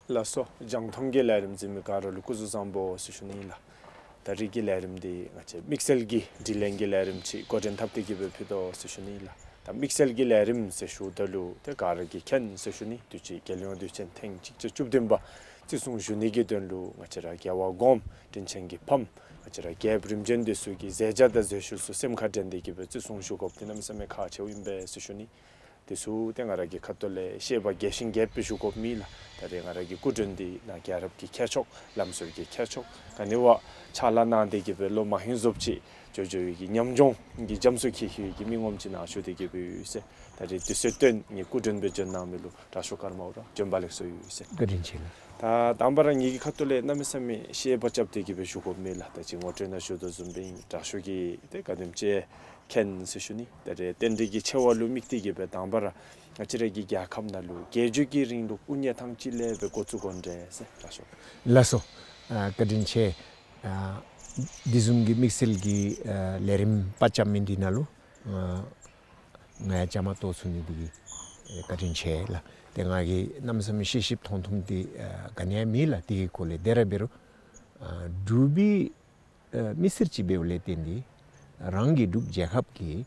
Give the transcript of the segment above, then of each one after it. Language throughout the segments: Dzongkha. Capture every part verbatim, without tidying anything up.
ལགས་སོ། རྒྱང་མཐོང་གི་ལས་རིམ་གཟིགས་མི་ག་ར་ལུ་སྐུ་གཟུགས་བཟང་པོ་ཟེར་ཞུ་ནི་ལགས། ད་རིས་ཀྱི་ལས་རིམ་འདི་ང་བཅས་དམིགས་བསལ་གྱི་དྲི་ལན་གྱི་ལས་རིམ་ཅིག་འགོ་འདྲེན་འཐབ་སྟེ་གི་སྦེ་ཕུལ་དོ་ཟེར་ཞུ་ནི་ལགས། ད་དམིགས་བསལ་གྱི་ལས་རིམ་ཟེར་ཞུཝ་ད་ལུ་ཏེ་ག་ར་གིས་མཁྱེན་ཟེར་ཞུ་ནི། དུས་ཅི་རྒྱལ་ཡོངས་དུས་ཆེན་ཐེངས་གཅིག་བརྒྱ་བཅུ་བདུན་པ་བརྩི་སྲུང་ཞུ་ནི་གི་དོན་ལུ་ང་བཅས་ར་རྒྱལ་བ་གོངམ་དྲིན་ཅན་གྱི་ཕམ་ང་བཅས་ར་རྒྱལཔོ་རིམ་བྱོན་འདི་ཚུ་གི་མཛད་བྱ་དང་མཛད་ཤུལ་ཚུ་སེམས་ཁར་དྲན་ཏེ་གི་སྦེ་བརྩི་སྲུང་ཞུ་དགོཔ་འདི་གནམ་མེད་ས་མེད་ཁག་ཆེཝ་ཨིན་པས་ཟེར་ཞུ་ནི། དེ་ཚུ་ཏེ་ང་ར་གི་ཁ་ཐུག་ལས་བཤད་པ་རྒྱས་ཤིང་རྒྱསཔ་སྦེ་ཞུ་དགོཔ་མེད་ལགས། ད་རེས་ང་ར་གི་སྐུ་མགྲོན་འདི་ནཱ་རྒྱལ་རབས་ཀྱི་ཁྱད་ཆོས་ལམ་ཟུར་གྱི་ཁྱད་ཆོས་ག་ནི་བ་ཕྱག་ལཱ་གནང་སྟེ་གི་སྦེ་ལོ་མ་ཧིང་བཟོདཔ་ཅིག་འགྱོ་འགྱོ་བའི་གི་ཉམས་མྱོང་གི་རྒྱ་མཚོ་འཁྱིལ་འཁྱིལ་བའི་གི་མི་ངོམ་ཅིག་ནཱ་བཞུགས་ཏེ་གི་སྦེ་ཡོད་ཟེར། ད་རེས་དུས་ཚོད་བཏོན་ངེའི་སྐུ་མགྲོན་སྦེ་བྱོན་གནང་མི་ལུ་དྲག་ཤོས་ཀརྨ་འོད་ར་བྱོན་པ་ལེགས་སོ་ཡོད་ཟེར། བཀའ་དྲིན་ཆེ་ལགས། ད་དང་པ་ར་ངེ་གི་ཁ་ཐུག་ལས་གནམ་མེད་ས་མེད་བཤད་པ་རྐྱབ་སྟེ་གི་སྦེ་ཞུ་དགོཔ་མེད་ལགས། ད་ཅི་ངོ་སྤྲོད་ནང་ཞུ་དོ་བཟུམ་སྦེ་དྲག་ཤོས་ཀྱིས་ཏེ་ག་དེམ་ཅིག་མཁྱེན་ཟེར་ཞུ་ནི། ད་རེས་རྟེན་འབྲེལ་གྱི་ཆེ་བ་ལུ་དམིགས་ཏེ་གི་སྦེ་དང་པ་ར་ང་བཅས་ར་གི་རྒྱལ་ཁབ་ནང་ལུ་རྒྱལ་བརྒྱུད་ཀྱི་རིང་ལུགས་དབུ་བརྙེས་ཐངས་ཅིག་ལས་སྦེ་འགོ་བཙུགས་དགོ་ནི་འདྲས་ཟེར་དྲག་ཤོས། ལགས་སོ། ཨ་བཀའ་དྲིན་ཆེ། ཨ་འདི་བཟུམ་གྱི་དམིགས་བསལ་གྱི་ཨ་ལས་རིམ་པ་རྐྱབ་མི་འདི་ནང་ལུ་ཨ་ང་ཡང་བཅའ་མར་གཏོགས་ཚུགས་ནི་འདི་གིས་ཨ་བཀའ་དྲིན་ཆེ་ལགས། ཏེ་ང་གིས་གནམ་མེད་ས་མེད་ཤེས་ཤེསཔ་མཐོང་མཐོངམ་འདི་ཨ་ག་ནི་ཡང་མེད་ལགས། དེ་གི་སྐོར་ལས་དེ་ར་འབད་རུང་ཨ་འབྲུག་པའི་ཨ་མི་སེར་ཅིག་འབདཝ་ལས་བརྟེན་ཏེ་རང་གི་འབྲུག་རྒྱལ་ཁབ་ཀྱི་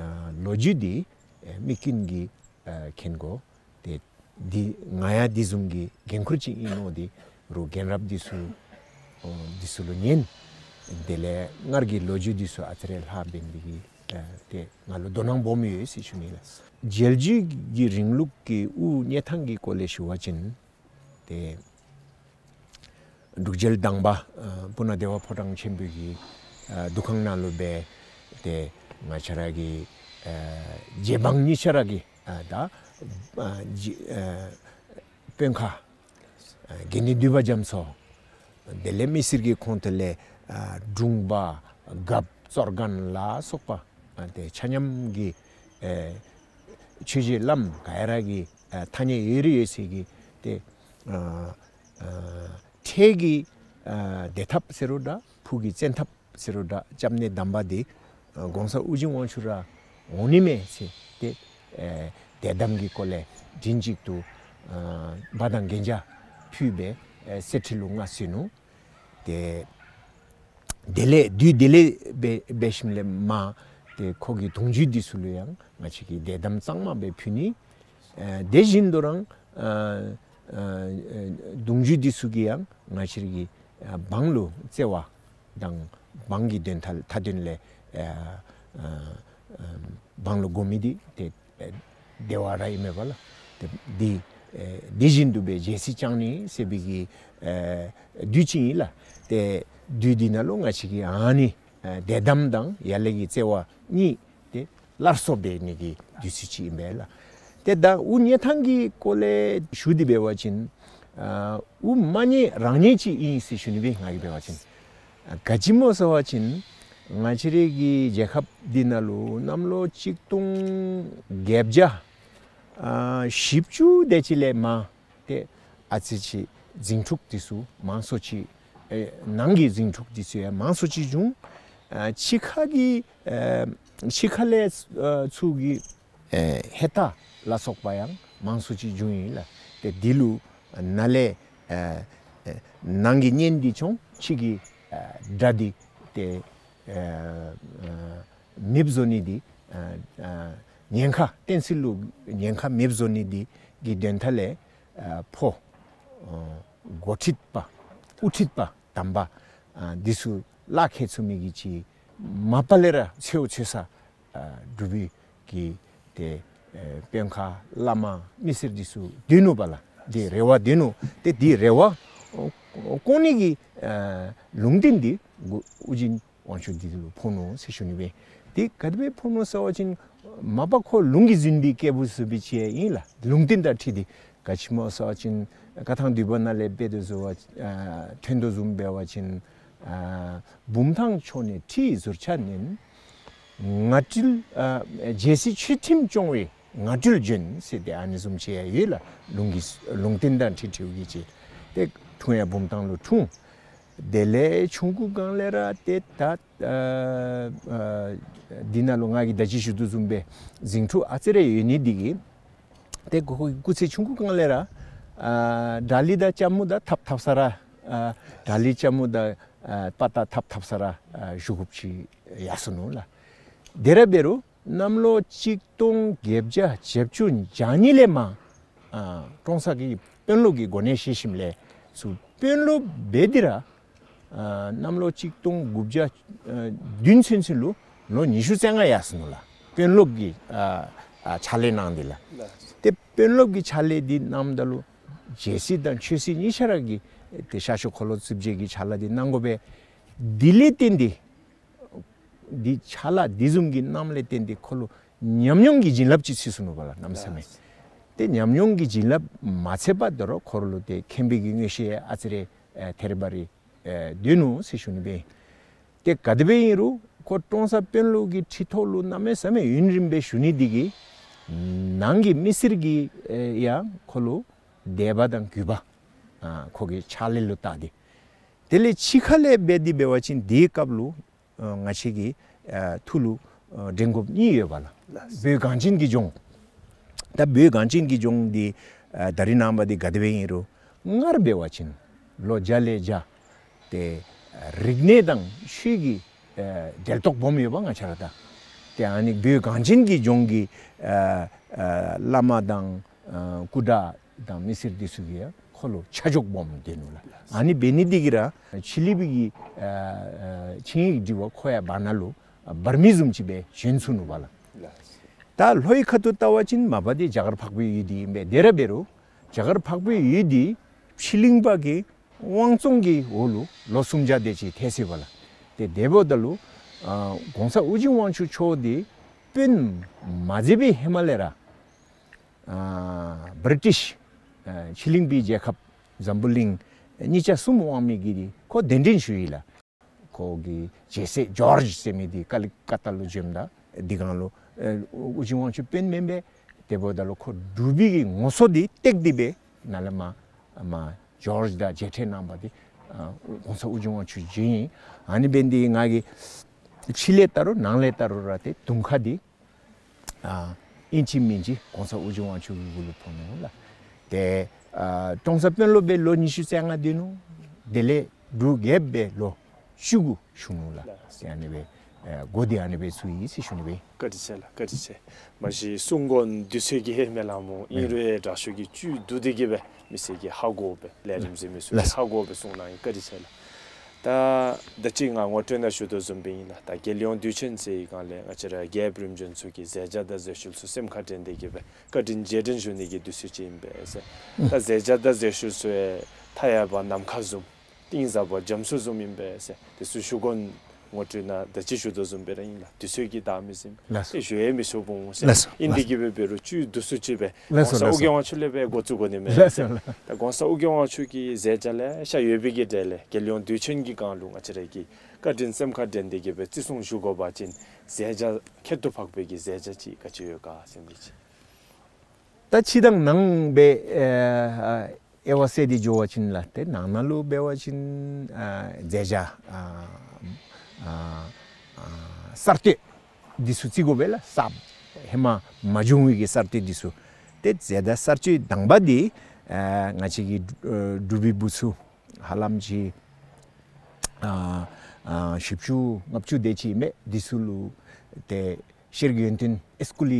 ཨ་ལོ་རྒྱུས་འདི་ཨ་མི་ཀུན་གྱིས་ཨ་མཁྱེན་དགོ། ཏེ་འདི་ང་ཡང་འདི་བཟུམ་གྱི་འགན་ཁུར་ཅིག་ཨིན་མནོ་སྟེ་རུང་རྒན་རབས་འདི་ཚུ་ཨོ་འདི་ཚུ་ལུ་ཉན། དེ་ལས་སྔར་གྱི་ལོ་རྒྱུས་འདི་ཚུ་ཨ་ཙི་རེ་ལྷག་འབད་ནི་འདི་གིས་ཨ་ཏེ་ང་ལུ་དོ་སྣང་སྦོམ་ཡོད་ཟེར་ཞུ་ནི་ལགས། རྒྱལ་བརྒྱུད་ཀྱི་རིང་ལུགས་ཀྱི་དབུ་བརྙེས་ཐངས་ཀྱི་སྐོར་ལས་ཞུ་བ་ཅིན་ཏེ་འབྲུག་རྒྱལ་དང་པ་ཨ་སྤུ་ན་བདེ་བ་ཕོ་བྲང་ཆེན་པོའི་གི་ཨ་འདུ་ཁང་ནང་ལུ་སྦེ་ཏེ་ང་བཅས་ར་གི་ཨ་རྗེ་འབངས་གཉིས་ཆ་ར་གི་ཨ་ད་ཨ་རྗེ་ཨ་དཔོན་ཁག་ཨ་དགེ་འདུན་འདུས་པ་རྒྱ་མཚོ་དེ་ལས་མི་སེར་གྱི་ཁོངས་ཐོག་ལས་ཨ་དྲུང་པ་རྒཔོ་གཙོ་རྒན་ལ་སོགས་པ་ཨ་ཏེ་ཆ་མཉམ་གྱིས་ཨེ་ཆོས་རྗེ་བླམ་ག་ར་གི་ཨ་ཐ་སྙད་ཡོད་རིགས་ཡོད་ཚད་ཀྱིས་ཏེ་ཨ་ཨ་འཕྲལ་གྱི་ཨ་བདེ་ཐབས་ཟེར་རུང་འདྲ་ཕུགས་ཀྱི་བཙན་ཐབས་ཟེར་རུང་འདྲ་སྐྱབས་གནས་དམ་པ་འདི་ཨ་གོང་ས་ཨོ་རྒྱན་དབང་ཕྱུག་ར་འོང་ནི་མས་ཟེར་ཏེ་ཨེ་དད་དམ་གྱི་སྐོར་ལས་མགྲིན་གཅིག་ཏུ་ཨ་འབག་དང་གན་རྒྱ་ཕུལ་སྦེ་ཨེ་གསེར་ཁྲི་ལུ་མངའ་གསོལ་ནུག། ཏེ་དེ་ལས་དུས་དེ་ལས་འབད་འབད་ཞིནམ་ལས་མར་ཏེ་ཁོ་གི་གདུང་བརྒྱུད་འདི་ཚུ་ལུ་ཡང་ང་བཅས་ཀྱིས་དད་དམ་གཙང་མ་སྦེ་ཕུལ་ནི། ཨེ་དེ་བཞིན་དུ་རང་ཨ་ཨ་ཨ་གདུང་བརྒྱུད་འདི་ཚུ་གིས་ཡང་ང་བཅས་ཀྱི་ཨ་འབངས་ལུ་བརྩེ་བ་དང་འབངས་ཀྱི་དོན་མཐའ་མཐའ་དོན་ལས་ཨ་ཨ་ཨ་འབངས་ལུ་དགོ་མི་འདི་ཏེ་ཨེ་བདེ་བ་ར་ཨིན་མས་པ་ལགས། ཏེ་འདི་ཨེ་འདི་བཞིན་དུ་སྦེ་རྒྱལ་སྲིད་བསྐྱང་ནི་ཟེར་བའི་གི་ཨེ་དུས་ཅིག་ཨིན་ལགས། ཏེ་དུས་འདི་ནང་ལུ་ང་བཅས་ཀྱིས་ཨ་ནི་ཨེ་དད་དམ་དང་ཡར་ལས་ཀྱི་བརྩེ་བ་གཉིས་ཏེ་སླར་གསོ་འབད་ནི་གི་དུས་ཚོད་ཅིག་ཨིན་པས་ལགས། ཏེ་ད་དབུ་བརྙེས་ཐངས་ཀྱི་སྐོར་ལས་ཞུ་སྟེ་འབད་བ་ཅིན་ཨ་དབུ་མ་བརྙེས་རང་བརྙེས་ཅིག་ཨིན་ཟེར་ཞུ་ནི་སྦེ་ང་གིས་འབད་བ་ཅིན། ཨ་ག་ཅི་སྨོ་ཟེར་བ་ཅིན་ང་བཅས་རའི་གི་རྒྱལ་ཁབ་འདི་ནང་ལུ་གནམ་ལོ་གཅིག་སྟོང་བརྒྱད་བརྒྱ་ཨ་བཞི་བཅུ་དེ་ཅིག་ལས་མར་ཏེ་ཨ་ཙི་ཅིག་ཟིང་འཁྲུག་འདི་ཚུ་མང་སུ་ཅིག་ཨེ་ནང་གི་ཟིང་འཁྲུག་འདི་ཚུ་ཡང་མང་སུ་ཅིག་བྱུང་། ཨ་ཕྱི་ཁ་གི་ཨེ་ཕྱི་ཁ་ལས་ཨ་ཚུ་གི་ཨེ་ཧེ་ཏ་ལ་སོགས་པ་ཡང་མང་སུ་ཅིག་བྱུང་ཡི་ལགས། ཏེ་འདི་ལུ་ནཱ་ལས་ཨེ་ཨེ་ནང་གི་གཉེན་འདི་བྱུང་ཕྱི་གི་ཨེ་དགྲ་འདི་ཏེ་ཨེ་ཨེ་མེདཔ་བཟོ་ནི་འདི་ཨེ་ཨེ་ཉེན་ཁ་བསྟན་སྲིད་ལུ་ཉེན་ཁ་མེདཔ་བཟོ་ནི་འདི་གི་དོན་མཐའ་ལས་ཨེ་ཕོ་ཨེ་འགོ་ཁྲིད་པ་དབུ་ཁྲིད་པ་དམ་པ་ཨེ་འདི་ཚུ་ལག་ཁྱེར་ཚུགས་མི་གི་ཅིག་མ་པ་ལས་ར་ཚེའུ་ཚེ་ས་ཨ་འབྲུག་པའི་གི་ཏེ་ཨེ་དཔོན་ཁག་བླ་མ་མི་སེར་འདི་ཚུ་སྡོད་ནུག་པ་ལགས། འདི་རེ་བ་སྡོད་ནུག། ཏེ་འདི་རེ་བ་ཨོ་ཨོ་བསྐོང་ནི་གི་ཨ་ལུང་བསྟན་འདི་གུ་ཨོ་རྒྱན་དབང་ཕྱུག་འདི་ལུ་ཕོག་ནུག་ཟེར་ཞུ་ནི་སྦེ། ཏེ་ག་དེ་སྦེ་ཕོག་ནུག་ཟེར་བ་ཅིན་མ་པ་ཁོ་ལུང་གིས་བཟུང་བའི་སྐྱེས་བུ་ཚུ་སྦེ་ཅིག་ཨིན་ལགས། ལུང་བསྟན་དང་འཁྲིལ་ཏེ་ག་ཅི་སྨོ་ཟེར་བ་ཅིན་བཀའ་ཐང་བསྡུས་པ་ནང་ལས་འབད་དོ་བཟུམ་འབད་བ་ཨ་ཐོན་དོ་བཟུམ་འབད་བ་ཅིན་ཨ་བུམ་ཐང་ཕྱོགས་ནས་ཁྲི་ཡི་ཟུར་ཆ་མནན། ང་སྤྲུལ་ཨ་རྒྱལ་སྲིད་ཆོས་ཁྲིམས་སྐྱོང་བའི་ང་སྤྲུལ་བྱོན་ཟེར་ཏེ་ཨ་ནི་བཟུམ་ཅིག་ཡང་ཡོད་ལགས། ལུང་གི་ལུང་བསྟན་དང་འཁྲིལ་འཁྲིལཝ་གི་ཅིག། ཏེ་འཁྲུངས་ཡང་བུམ་ཐང་ལུ་འཁྲུངས། དེ་ལས་ཆུང་ཀུ་སྒང་ལས་ར་ཏེ་ད་ཨ་ཨ་འདི་ནང་ལུ་ང་གིས་ད་ཅི་ཞུ་དོ་བཟུམ་སྦེ་ཟིང་འཁྲུག་ཨ་ཙི་རེ་ཡོད་ནི་འདི་གིས་ཏེ་ཁོ་ཁོ་གི་སྐུ་ཚེ་ཆུང་ཀུ་སྒང་ལས་ར་ ཨ་དགྲ་ལི་དང་ལྕམ་མོ་དང་ཐབ་ཐབ་ས་ར་ཨ་དགྲ་ལི་ལྕམ་མོ་དང་ཨ་དཔའ་རྟགས་ཐབ་ཐབ་ས་ར་ཨ་བཞུགས་དགོཔ་ཅིག་ཡར་སོ་ནུག་ལགས། དེ་ར་འབད་རུང་གནམ་ལོ་གཅིག་སྟོང་བརྒྱད་བརྒྱ་བརྒྱད་ཅུ་གྱ་གཉིས་ལས་མར་ཨ་ཀྲོང་གསར་གྱི་དཔོན་སློབ་ཀྱི་གོ་གནས་བཞེས་ཞིནམ་ལས་ཚུར་དཔོན་སློབ་འབད་དེ་ར་ཨ་གནམ་ལོ་གཅིག་སྟོང་དགུ་བརྒྱ་ཨ་བདུན་ཚུན་ཚོད་ལུ་ལོ་ཉི་ཤུ་རྩ་ལྔ་ཡར་སོ་ནུག་ལགས། དཔོན་སློབ་ཀྱི་ཨ་ཨ་ཕྱག་ལས་གནང་སྟེ་ལགས། ཏེ་དཔོན་སློབ་ཀྱི་ཕྱག་ལས་འདི་གནངམ་ད་ལུ་རྒྱལ་སྲིད་དང་ཆོས་སྲིད་གཉིས་ཆ་ར་གི་ཏེ་ཤར་ཕྱོགས་འཁོར་ལོ་རྩིབས་བརྒྱད་ཀྱི་ཕྱག་ལཱ་འདི་གནང་དགོ་པས། དེ་ལས་བརྟེན་ཏེ་འདི་ཕྱག་ལཱ་འདི་བཟུམ་གྱི་གནངམ་ལས་བརྟེན་ཏེ་ཁོ་ལུ་ཉམས་མྱོང་གི་བྱིན་རླབས་ཅིག་ཚུད་སོ་ནུག་པ་ལགས་གནམ་མེད་ས་མེད། ཏེ་ཉམས་མྱོང་གི་བྱིན་རླབས་མ་ཚད་པར་དོ་རུང་ཁོ་ར་ལུ་ཏེ་མཁྱེན་པའི་གི་མངོན་ཤེས་ཨ་ཙི་རེ་ཨེ་ཐེ་རེ་བ་རེ་ཨེ་སྡོད་ནུག་ཟེར་ཞུ་ནི་སྦེ། ཏེ་ག་དེ་སྦེ་ཨིན་རུང་ཁོ་ཀྲོང་གསར་དཔོན་སློབ་ཀྱི་ཁྲི་ཐོག་ལུ་གནམ་མེད་ས་མེད་ཡུན་རིངམོ་སྦེ་བཞུགས་ནི་འདི་གིས་ནང་གི་མི་སེར་གྱིས་ཨེ་ཡང་ཁོ་ལུ་དད་པ་དང་གུས་པ་ཨ་ཁོ་གི་ཕྱག་ལས་ལུ་བཏགས་ཏེ། དེ་ལས་ཕྱི་ཁ་ལས་འབད་དེ་འབད་བ་ཅིན་དེའི་སྐབས་ལུ་ཨ་ང་བཅས་ཀྱི་ཨ་ཐུགས་ལུ་ཨ་དྲན་དགོཔ་གཉིས་ཡོད་པ་ལགས། ལགས། བོད་གངས་ཅན་གྱི་ལྗོངས། ད་བོད་གངས་ཅན་གྱི་ལྗོངས་འདི་ཨ་ད་རིས་ནངས་པ་འདི་ག་དེ་སྦེ་ཨིན་རུང་སྔར་འབད་བ་ཅིན་ལོ་བརྒྱ་ལས་བརྒྱ་ཏེ་རིག་གནས་དང་ཆོས་ཀྱི་ཨ་འབྲེལ་གཏོགས་སྦོམ་ཡོདཔ་ང་བཅས་ར་དང་། ཏེ་ཨ་ནི་བོད་གངས་ཅན་གྱི་ལྗོངས་ཀྱི་ཨ་ཨ་བླ་མ་དང་ཨ་སྐུ་དྲག་དང་མི་སེར་འདི་ཚུ་གིས་ཡང་ཁོ་ལུ་ཆ་འཇོག་སྦོམ་སྟོན་ནུག་ལགས། ཨ་ནི་འབད་ནི་འདི་གིས་ར་ཕྱི་གླིང་པའི་གི་ཨ་ཨ་ཆིངས་ཡིག་དྲི་བ་ཁོ་ཡང་བར་ན་ལུ་ཨ་བར་མི་བཟུམ་ཅིག་སྦེ་བྱོན་ཚུགས་ནུག་པ་ལགས། ལགས། ད་ལྷོའི་ཁ་ཐུག་བལྟ་བ་ཅིན་མ་པ་འདི་རྒྱ་གར་འཕགས་པའི་ཡུལ་འདི་ཨིན་པས། དེ་ར་འབད་རུང་རྒྱ་གར་འཕགས་པའི་ཡུལ་འདི་ཕྱི་གླིང་པ་གི་དབང་བཙོང་གི་འོག་ལུ་ལོ་སུམ་བརྒྱ་དེ་ཅིག་ཐལ་སོ་ཡི་པ་ལགས། ཏེ་དེ་འབདཝ་ད་ལུ་ཨ་གོང་ས་ཨོ་རྒྱན་དབང་ཕྱུག་མཆོག་འདི་དཔོན་མ་མཛད་པའི་ཧེ་མ་ལས་ར་ཨ་བྲི་ཊིཤ་ཨ་ཕྱི་གླིང་པའི་རྒྱལ་ཁབ་འཛམ་བུ་གླིང་གཉིས་ཆ་གསུམ་དབང་མི་གི་འདི་ཁོ་གདན་འདྲེན་ཞུ་ཡི་ལགས། ཁོ་གི་རྒྱལ་སྲས་ཇོརཇ་ཟེར་མི་འདི་ཀ་ལི་ཀ་ཏ་ལུ་བྱོནམ་ད་འདི་སྒང་ལུ་ཨ་ཨོ་རྒྱན་དབང་ཕྱུག་དཔོན་མེན་པས། དེ་འབདཝ་ད་ལུ་ཁོ་འབྲུག་པའི་གི་ངོ་སོ་འདི་བཏེག་སྟེ་སྦེ་ནཱ་ལས་མར་མར་ཇོརཇ་དང་མཇལ་འཕྲད་གནང་བ་འདི་ཨ་གོང་ས་ཨོ་རྒྱན་དབང་ཕྱུག་བྱོན་ཡི། ཨ་ནི་འབད་ནི་འདི་ང་གིས་ཕྱི་ལས་བལྟ་རུང་ནང་ལས་བལྟ་རུང་ར་ཏེ་དུང་ཁ་འདི་ཨ་ཨིན་ཅི་མིན་ཅི་གོང་ས་ཨོ་རྒྱན་དབང་ཕྱུག་གི་གུ་ལུ་ཕོག་ནུག་ལགས། ཏེ་ཨ་ཀྲོང་གསར་དཔོན་སློབ་སྦེ་ལོ་ཉི་ཤུ་རྩ་ལྔ་སྡོད་ནུག། དེ་ལས་འབྲུག་རྒྱལཔོ་སྦེ་ལོ་བཅུ་དགུ་བཞུགས་ནུག་ལགས། ལགས། ཏེ་ཨ་ནི་སྦེ་ཨ་འགོ་འདི་ཨ་ནི་སྦེ་ཚུགས་ཡི་ཟེར་ཞུ་ནི་སྦེ། བཀའ་དྲིན་ཆེ་ལགས། བཀའ་དྲིན་ཆེ། མ་གཞི་གསུང་དགོ་འདི་ཚུ་གི་ཧེ་མ་ལས་མོ་ཨིན་རུང་དྲག་ཤོས་ཀྱི་བཅུད་བསྡུ་སྟེ་གི་སྦེ་མི་སེར་གྱིས་ཧ་གོ་སྦེ་ལས་རིམ་གཟིགས་མི་ཚུ་གིས་ཧ་གོ་སྦེ་གསུང་གནང་ཡི། བཀའ་དྲིན་ཆེ་ལགས། ད་ད་ཅི་ང་ངོ་སྤྲོད་ནང་ཞུ་དོ་བཟུམ་སྦེ་ཨིན་ལགས། ད་རྒྱལ་ཡོངས་དུས་ཆེན་ཟེར་བའི་སྒང་ལས་ང་བཅས་ར་རྒྱལཔོ་རིམ་བྱོན་ཚུ་གི་མཛད་བྱ་དང་མཛད་ཤུལ་ཚུ་སེམས་ཁར་དྲན་ཏེ་གི་སྦེ་བཀའ་དྲིན་རྗེས་དྲན་ཞུ་ནི་གི་དུས་ཚོད་ཅིག་ཨིན་པས་ཟེར། ད་མཛད་བྱ་དང་མཛད་ཤུལ་ཚུ་ཡང་མཐའ་ཡས་པ་ནམ་མཁའ་བཟུམ་གཏིང་ཟབ་པ་རྒྱ་མཚོ་བཟུམ་ཨིན་པས་ཟེར། དེ་ཚུ་ཞུ་དགོ་ངོ་སྤྲོད་ནང་ད་ཅི་ཞུ་དོ་བཟུམ་སྦེ་ར་ཨིན་ལགས། དུས་ཚོད་ཀྱིས་ད་མི་ཟིན། ལགས་སོ། ཨེ་ཞུ་ཡང་མི་ཞུ་འོང་ཟེར། ལགས་སོ། ཨིན་ཏེ་གི་སྦེ་འབད་རུང་བཅུད་བསྡུ་སུ་ཅིག་སྦེ་ལགས་སོ། གོང་ས་ཨོ་རྒྱན་དབང་ཕྱུག་ལས་སྦེ་འགོ་བཙུགས་དགོ་ནི་མས་ཟེར། ལགས་སོ། ད་གོང་ས་ཨོ་རྒྱན་དབང་ཕྱུག་གི་མཛད་བྱ་ལེ་ཤ་ཡོད་པའི་གི་གྲས་ལས་རྒྱལ་ཡོངས་དུས་ཆེན་གྱི་སྒང་ལུ་ང་བཅས་ར་གིས་བཀའ་དྲིན་སེམས་ཁར་དྲན་ཏེ་གི་སྦེ་བརྩི་སྲུང་ཞུ་དགོ་པ་ཅིན་མཛད་བྱ་ཁྱད་དུ་འཕགས་པའི་གི་མཛད་བྱ་ཅིག་ག་ཅི་ཡོད་ག་ཟེར་མི་ཅིག། ད་ཕྱི་དང་ནང་སྦེ་ཨ་དབྱེ་བ་བསལ་ཏེ་འགྱོ་བ་ཅིན་ལགས། ཏེ་ནང་ན་ལུ་འབད་བ་ཅིན་ཨ་མཛད་བྱ་ཨ་ཨ་ཨ་གསར་གཏོད་འདི་ཚུ་བརྩི་དགོ་པས་ལགས། གསརཔ་ཧེ་མ་མ་བྱུང་བའི་གི་གསར་གཏོད་འདི་ཚུ། ཏེ་མཛད་བྱ་གསར་བཅོས་དང་པ་འདི་ཨ་ང་བཅས་ཀྱི་ཨ་འབྲུག་པའི་བུ་ཚུ་ཧ་ལམ་ཅིག་ཨ་ཨ་བཞི་བཅུ་ལྔ་བཅུ་དེ་ཅིག་མས། འདི་ཚུ་ལུ་ཏེ་ཤེས་རིག་ཡོན་ཏན་ཨེ་སི་ཀུལ་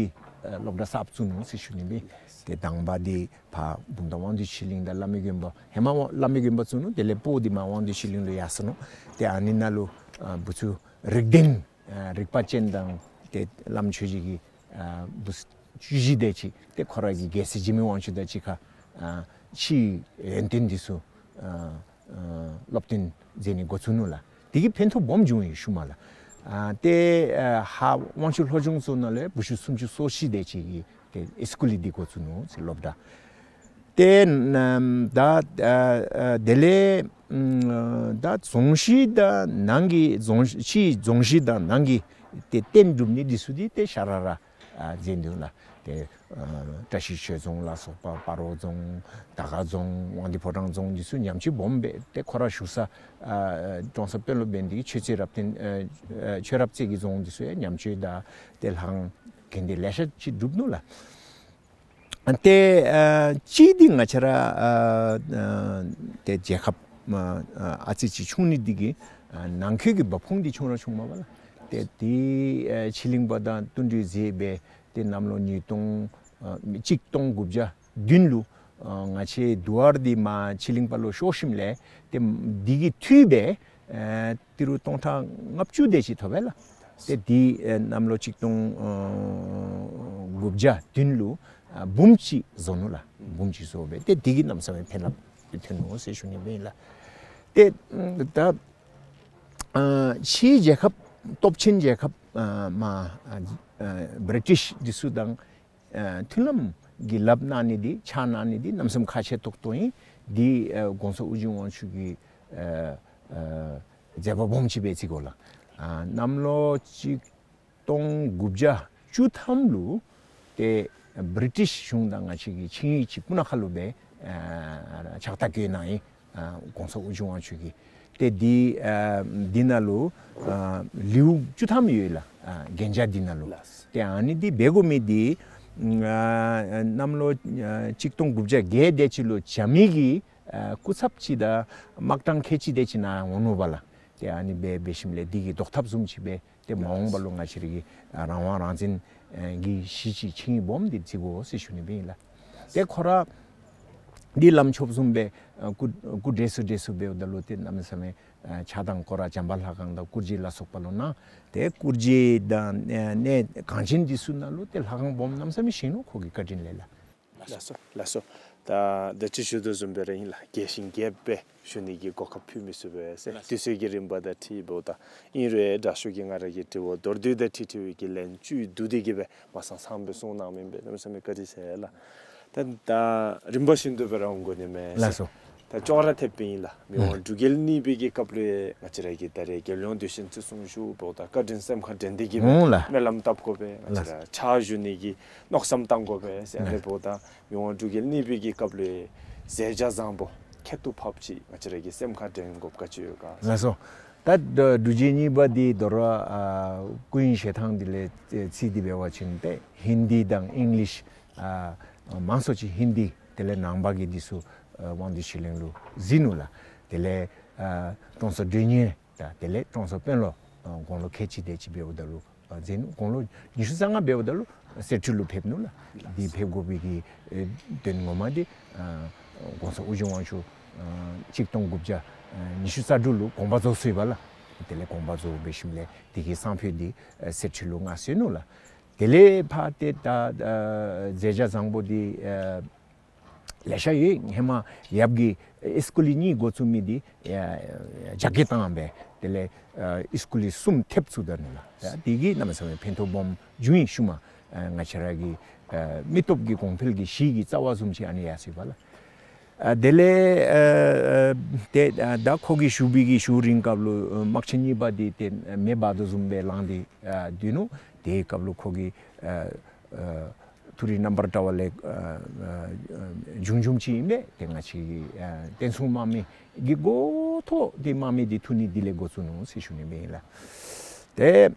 ཨ་སློབ་གྲྭ་གསརཔ་བཙུགས་ནུག་ཟེར་ཞུ་ནི་མས། ཏེ་དང་པ་འདི་ཕར་བུམ་ཐང་དབང་འདུས་ཆོས་གླིང་དང་བླ་མའི་དགོན་པ། ཧེ་མ་དབང་བླ་མའི་དགོན་པ་བཙུགས་ནུག། དེ་ལས་སྤོ་སྟེ་མར་དབང་འདུས་ཆོས་གླིང་ལུ་ཡར་སོ་ནུག། ཏེ་ཨ་ནི་ནང་ལུ་ཨ་བུ་ཚུ་རིག་ལྡན་ཨ་རིག་པ་ཅན་དང་ཏེ་བླམ་ཆོས་རྗེ་གི་ཨ་བུ་བཅུ་བཞི་དེ་ཅིག་ཏེ་ཁོ་ར་གི་རྒྱལ་སྲས་འཇིགས་མེད་དབང་ཕྱུག་དང་གཅིག་ཁར་ཨ་ཕྱིའི་ཡོན་ཏན་འདི་ཚུ་ཨ་ཨ་སློབ་སྟོན་མཛད་ནི་འགོ་བཙུགས་ནུག་ལགས། དེ་གིས་ཕན་ཐོགས་སྦོམ་བྱུང་ཡི་ཤུལ་མ་ལགས། ཨ་ཏེ་ཨ་ཧཱ་དབང་ཕྱུག་ལྷོ་ལྗོངས་ཚུ་ནང་ལས་བུ་བཅུ་སུམ་ཅུ་སོ་བཞི་དེ་ཅིག་གིས་ཏེ་ཨེ་སི་ཀུལ་འདི་འགོ་བཙུགས་ནུག་ཟེར་སློབ་གྲྭ། ཏེ་ནམ་ད་ཨ་ཨ་དེ་ལས་ཨམ་ད་རྫོང་གཞི་དང་ནང་གི་རྫོང་ཕྱིའི་རྫོང་གཞི་དང་ནང་གི་ཏེ་རྟེན་སྒྲུབ་ནི་འདི་ཚུ་འདི་ཏེ་ཤ་ར་ར་ཨ་མཛད་ནུག་ལགས། ཏེ་ཨ་བཀྲ་ཤིས་ཆོས་རྫོང་ལ་སོགས་པ་སྤ་རོ་རྫོང་དར་དཀར་རྫོང་དབང་འདུས་ཕོ་བྲང་རྫོང་འདི་ཚུ་ཉམས་བཅོས་སྦོམ་སྦེ་ཏེ་ཁོ་ར་བཞུགས་ས་ཨ་ཀྲོང་གསར་དཔོན་སློབ་འབད་ནི་དེ་གིས་ཆོས་རྩེ་རབ་བརྟན་ཨ་ཨ་ཆོས་རབ་རྩེ་གི་རྫོང་འདི་ཚུ་ཡང་ཉམས་བཅོས་དང་ཏེ་ལྷང་གན་དེ་ལེ་ཤ་ཅིག་གྲུབ་ནུག་ལགས། ཏེ་ཨ་གཅིག་འདི་ང་བཅས་ར་ཨ་ཨ་ཏེ་རྒྱལ་ཁབ་ཨ་ཨ་ཨ་ཙི་ཅིག་ཆུང་ནི་འདི་གིས་ཨ་ནང་འཁོད་ཀྱི་འབབ་ཁུངས་འདི་ཆུང་ར་ཆུངམ་མས་ལགས། ཏེ་འདི་ཨ་ཕྱི་གླིང་པ་དང་བསྟུན་གྲོས་མཛད་སྦེ་ཏེ་གནམ་ལོ་ཉིས་སྟོང་ཨ་གཅིག་སྟོང་དགུ་བརྒྱ་བདུན་ལུ་ཨ་ང་བཅས་དུ་བར་འདི་མར་ཕྱི་གླིང་པ་ལུ་ཤོར་ཞིནམ་ལས་ཏེ་འདི་གི་འཐུས་སྦེ་ཨ་ཏི་རུ་སྟོང་ཕྲག་ལྔ་བཅུ་དེ་ཅིག་ཐོབ་པས་ལགས། ཏེ་འདི་ཨ་གནམ་ལོ་ཆིག་སྟོང་ཨ་དགུ་བརྒྱ་བདུན་ལུ་ཨ་འབུམ་གཅིག་བཟོ་ནུག་ལགས། འབུམ་གཅིག་བཟོ་སྦེ་ཏེ་འདི་གིས་གནམ་མེད་ས་མེད་ཕན་རླབས་ཐོན་ནུག་ཟེར་ཞུ་ནི་ཨིན་ལགས། ཏེ་ད་ཨ་ཕྱིའི་རྒྱལ་ཁབ་སྟོབས་ཆེན་རྒྱལ་ཁབ་ཨ་མར་ཨ་ཨ་བི་རི་ཊིཤ་འདི་ཚུ་དང་ཨ་མཐུན་ལམ་གྱི་ལགཔ་གནང་ནི་འདི་ཕྱག་གནང་ནི་འདི་གནམ་མེད་ས་མེད་ཁག་ཆེ་ཏོག་ཏོ་ཨིན། འདི་ཨ་གོང་ས་ཨོ་རྒྱན་དབང་ཕྱུག་གི་ཨ་ཨ་མཛད་པ་སྦོམ་ཅིག་སྦེ་བརྩི་དགོ་ལགས། ཨ་གནམ་ལོ་ཆིག་སྟོང་དགུ་བརྒྱ་བཅུ་ཐམ་ལུ་ཏེ་བི་རི་ཊིཤ་གཞུང་དང་ང་བཅས་ཀྱི་ཆིངས་ཡིག་ཅིག་སྤུ་ན་ཁ་ལུ་སྦེ་ཨ་ཕྱག་རྟགས་བཀོད་གནང་ཡི། ཨ་གོང་ས་ཨོ་རྒྱན་དབང་ཕྱུག་གིས། ཏེ་འདི་ཨ་འདི་ནང་ལུ་ཨ་ལེའུ་བཅུ་ཐམ་ཡོད་ལགས། ཨ་གན་རྒྱ་འདི་ནང་ལུ། ལགས། ཏེ་ཨ་ནི་འདི་འབད་དགོ་མི་འདི་ཨ་གནམ་ལོ་ཨ་ཆིག་སྟོང་དགུ་བརྒྱ་བརྒྱད་དེ་ཅིག་ལུ་རྒྱ་མི་གི་ཨ་སྐུ་ཚབ་ཅིག་དང་དམག་དྲངས་ཁལ་གཅིག་དེ་ཅིག་ནཱ་འོང་ནུག་པ་ལགས། ཏེ་ཨ་ནི་འབད་འབད་ཞིནམ་ལས་འདི་གི་བཟློག་ཐབས་བཟུམ་ཅིག་སྦེ་ཏེ་མ་འོངས་པ་ལུ་ང་བཅས་ར་གི་ཨ་རང་དབང་རང་བཙན་ཨ་གྱི་གཞི་ཅིག་ཆིངས་ཡིག་སྦོམ་འདི་བརྩི་དགོ་ཟེར་ཞུ་ནི་ཨིན་ལགས། ཏེ་ཁོ་ར་འདི་བླམ་ཆོསཔ་བཟུམ་སྦེ་ཨ་སྐུ་སྐུ་བགྲེས་སུ་བགྲེས་སུ་འབདཝ་ད་ལུ་ཏེ་གནམ་མེད་ས་མེད་ཨ་ཕྱག་དང་སྐོར་ར་བྱམས་པ་ལྷ་ཁང་དང་སྐུ་རྗེས་ལ་སོགས་པ་ལུ་གནང་། ཏེ་སྐུ་རྗེས་དང་ཨ་གནས་གངས་ཅན་འདི་ཚུ་ནང་ལུ་ཏེ་ལྷ་ཁང་སྦོམ་གནམ་མེད་ས་མེད་བཞེངས་ནུག་ཁོ་གི་བཀའ་དྲིན་ལས་ལགས། ལགས་སོ་ལགས་སོ། ད་ད་ཅི་ཞུ་དོ་བཟུམ་སྦེ་ར་ཨིན་ལགས། རྒྱས་ཤིང་རྒྱསཔ་སྦེ་ཞུ་ནི་གི་གོ་སྐབས་ཕུལ་མི་ཚུགས་པས་ཟེར། ལགས་སོ། དུས་ཚོད་ཀྱི་རིམ་པ་དང་འཁྲིལཝ་ད་ཨིན་རུང་དྲག་ཤོས་ཀྱི་ང་ར་གི་དྲི་བ་མདོར་བསྡུས་དང་འཁྲིལ་འཁྲིལ་བའི་གི་ལན་བཅུད་བསྡུ་སྟེ་གི་སྦེ་མ་ཚང་ཚངམ་སྦེ་གསུང་གནང་མི་ཨིན་པས། གནམ་མེད་ས་མེད་བཀའ་དྲིན་ཆེ་ལགས། ད་ད་རིམ་པ་བཞིན་དུ་སྦེ་ར་འོང་དགོ་ནི་མས། ལགས་སོ། ད་ཅོག་ར་འཐདཔ་ཨིན་ལགས། མི་དབང་ཨུམ་འབྲུག་རྒྱལ་གཉིས་པའི་གི་སྐབས་ལུ་ང་བཅས་ར་གི་ད་རེས་རྒྱལ་ཡོངས་དུས་ཆེན་བརྩི་སྲུང་ཞུ་འབདཝ་ད་བཀའ་དྲིན་སེམས་ཁར་དྲན་ཏེ་གི་སྦེ་འོང་ལགས། སྨོན་ལམ་བཏབ་དགོ་པས། ང་བཅས་ར་ལགས། ཕྱག་ཞུ་ནི་གི་མནོ་བསམ་བཏང་དགོ་པས་ཟེར། ཨ་ནི་ལགས། འབདཝ་ད་མི་དབང་འབྲུག་རྒྱལ་གཉིས་པའི་གི་སྐབས་ལུ་མཛད་བྱ་བཟང་པོ་ཁྱད་དུ་འཕགསཔ་ཅིག་ང་བཅས་ར་གི་སེམས་ཁར་དྲན་དགོཔ་ག་ཅི་ཡོད་ག། ལགས་སོ། ད་འབྲུག་རྒྱལ་གཉིས་པ་འདི་དོ་རུང་ཨ་སྐུ་ཡོན་བཞེས་ཐངས་འདི་ལས་ཨེ་རྩིས་ཏེ་འབད་བ་ཅིན་ཏེ་ཧིན་དི་དང་ཨིང་ལིཤ་ཨ་མང་ཤོས་ཅིག་ཧིན་དི་དེ་ལས་ནང་པ་གི་འདི་ཚུ་ཨ་དབང་འདུས་ཆོས་གླིང་ལུ་གཟིགས་ནུག་ལགས། དེ་ལས་ཨ་ཀྲོང་གསར་མགྲོན་གཉེར་དང་དེ་ལས་ཀྲོང་གསར་དཔོན་སློབ་ཨ་དགུང་ལོ་ཁལ་གཅིག་དེ་ཅིག་འབདཝ་ད་ལུ་ཨ་མཛད་ནུག། དགུང་ལོ་ཉི་ཤུ་རྩ་ལྔ་འབདཝ་ད་ལུ་གསེར་ཁྲི་ལུ་ཕེབས་ནུག་ལགས། འདི་ཕེབས་དགོ་པའི་གི་ཨེ་དོན་ངོ་མ་འདི་ཨ་གོང་ས་ཨོ་རྒྱན་དབང་ཕྱུག་ཨ་ཆིག་སྟོང་དགུ་བརྒྱ་ཨ་ཉི་ཤུ་རྩ་དྲུག་ལུ་དགོངས་པ་རྫོགས་སོ་ཡི་པ་ལགས། དེ་ལས་དགོངས་པ་རྫོགས་འབད་ཞིནམ་ལས་དེ་གི་སང་ཕོད་འདི་ཨ་གསེར་ཁྲི་ལུ་མངའ་གསོལ་ནུག་ལགས། དེ་ལས་ཕར་ཏེ་ད་ཨ་མཛད་བྱ་བཟང་པོ་འདི་ཨ་ལེ་ཤ་ཡོད། ཧེ་མ་ཡབ་ཀྱིས་ཨིས་ཀུ་ལི་གཉིས་འགོ་བཙུགས་མི་འདི་ཨ་རྒྱ་སྐྱེད་བཏང་སྦེ་དེ་ལས་ཨ་ཨིས་ཀུ་ལི་གསུམ་ཐེབས་ཚུགས་ད་ནུག་ལགས། ཨ་དེ་གིས་གནམ་མེད་ས་མེད་ཕན་ཐོགས་སྦོམ་བྱུང་ཡི་ཤུལ་མ་ཨ་ང་བཅས་ར་གི་ཨ་མི་སྟོབས་ཀྱི་གོང་འཕེལ་གྱི་གཞི་གི་རྩ་བ་བཟུམ་ཅིག་ཨ་ནི་ཡར་སོ་ཡི་པ་ལགས། ཨ་དེ་ལས་ཨ་ཨ་ཏེ་ཨ་ད་ཁོ་གིས་བཞུགས་པའི་གི་བཞུགས་རིང་སྐབས་ལུ་ཨ་དམག་ཆེན་གཉིས་པ་འདི་ཏེ་མེ་འབར་དོ་བཟུམ་སྦེ་ལངས་ཏེ་ཨ་སྡོད་ནུག། དེའི་སྐབས་ལུ་ཁོ་གིས་ཨ་ཨ་མཐོ་རིས་རྣམ་པར་དགའ་བ་ལས་ཨ་ཨ་བྱུང་བྱུངམ་ཅིག་ཨིན་པས། ཏེ་ང་བཅས་ཀྱི་ཨ་བསྟན་སྲུང་དམག་མི་གི་འགོ་ཐོག་འདི་དམག་མི་འདི་འཐུ་ནི་འདི་ལས་འགོ་བཙུགས་ནུག་ཟེར་ཞུ་ནི་ཨིན་ལགས། ཏེ་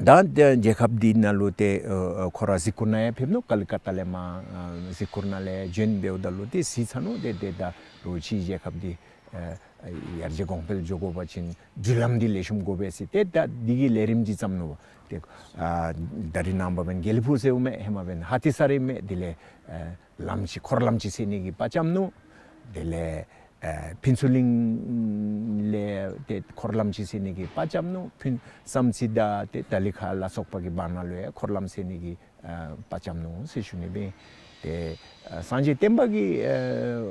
ད་ཏེ་རྒྱལ་ཁབ་འདི་ནང་ལུ་ཏེ་ཨ་ཨ་ཁོ་ར་གཟིགས་སྐོར་ནང་ཡང་ཕེབས་ནུག། ཀ་ལི་ཀ་ཏ་ལས་མར་ཨ་གཟིགས་སྐོར་ནང་ལས་བྱོན་འབདཝ་ད་ལུ་ཏེ་གཟིགས་ཚར་ནུག། ཏེ་ཏེ་ད་རུང་ཕྱིའི་རྒྱལ་ཁབ་འདི་ཨ་ཡར་རྒྱས་གོང་འཕེལ་འགྱོ་དགོ་པ་ཅིན་འགྲུལ་ལམ་འདི་ལེགས་ཤོམ་དགོ་པས་ཟེར་ཏེ་ད་འདི་གི་ལས་རིམ་ཅིག་བརྩམས་ནུག། ཏེ་ཨ་ད་རིས་ནངས་པ་འབདན་དགེ་ལེགས་ཕུག་ཟེརཝ་མས། ཧེ་མ་འབདན་ཧ་ཏི་ས་ར་ཨིན་མས། དེ་ལས་ཨ་ལམ་ཅིག་འཁོར་ལམ་ཅིག་སེལ་ནི་གི་དཔའ་བཅམ་ནུག། དེ་ལས་ཨ་ཕུན་ཚོགས་གླིང་ལས་ཏེ་འཁོར་ལམ་ཅིག་སེལ་ནི་གི་དཔའ་བཅམ་ནུག། ཕུན་བསམ་རྩེ་དང་ཏེ་ཏ་ལི་ཁ་ལ་སོགས་པ་གི་བར་ན་ལུ་ཡང་འཁོར་ལམ་སེལ་ནི་གི་ཨ་དཔའ་བཅམ་ནུག་ཟེར་ཞུ་ནི་སྦེ། ཏེ་ཨ་སངས་རྒྱས་བསྟན་པ་གི་ཨ་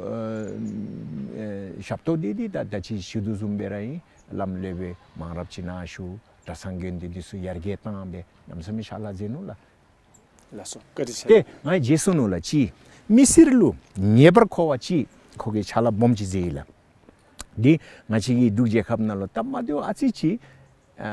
ཨ་ཞབས་ཏོག་འདི་འདི་ད་ད་ཅི་ཞུ་དོ་བཟུམ་སྦེ་ར་ཨིན། བླམ་སློབ་དཔོན་མང་རབས་ཅིག་ནཱ་བཞུགས། གྲྭ་ཚང་དགོན་སྡེ་འདི་ཚུ་ཡར་རྒྱས་བཏང་སྦེ་གནམ་མེད་ས་མེད་ཕྱག་ལཱ་མཛད་ནུག་ལགས། ལགས་སོ། བཀའ་དྲིན་ཆེ། ཏེ་ང་རྗེས་སུ་ནུག་ལགས། ཅིག་མི་སེར་ལུ་ངེས་པར་མཁོ་བ་ཅིག་ཁོ་གིས་ཕྱག་ལཱ་སྦོམ་ཅིག་མཛད་ཡི་ལགས། འདི་ང་བཅས་ཀྱི་འབྲུག་རྒྱལ་ཁབ་ནང་ལུ་སྟབས་མ་བདེཝ་ཨ་ཙི་ཅིག་ཨ་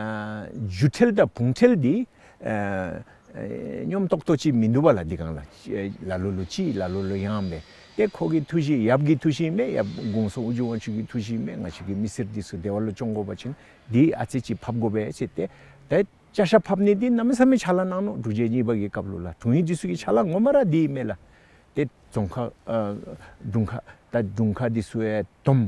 རྒྱུ་འབྲས་དང་བུང་འབྲས་འདི་ཨ་ཨ་སྙོམས་ཏོག་ཏོ་ཅིག་མིན་འདུག་པ་ལགས། འདི་སྒང་ལགས། ལ་ལུ་ལུ་ཅིག་ལ་ལུ་ལུ་ཡང་སྦེ། ཏེ་ཁོ་གི་ཐུགས་བཞེད་ཡབ་ཀྱི་ཐུགས་བཞེད་ཨིན་མས། ཡབ་གོང་ས་ཨོ་རྒྱན་དབང་ཕྱུག་གི་ཐུགས་བཞེད་ཨིན་མས། ང་བཅས་ཀྱི་མི་སེར་འདི་ཚུ་བདེ་བ་ལུ་སྐྱོང་དགོ་པ་ཅིན་འདི་ཨ་ཙི་ཅིག་ཕབ་དགོ་པས་ཟེར་ཏེ་ཏེ་ ཅ་ཆས་ཕབ་ནི་འདི་གནམ་མེད་ས་མེད་ཕྱག་ལཱ་གནང་ནུག། འབྲུག་རྒྱལ་གཉིས་པ་གི་སྐབས་ལུ་ལགས། དྲུང་ཡིག་འདི་ཚུ་གི་ཕྱག་ལཱ་ངོ་མ་ར་འདི་ཨིན་མས་ལགས། ཏེ་རྫོང་ཁག་ཨ་དྲུང་ཁག་ད་དྲུང་ཁག་འདི་ཚུ་ཡང་དོམ་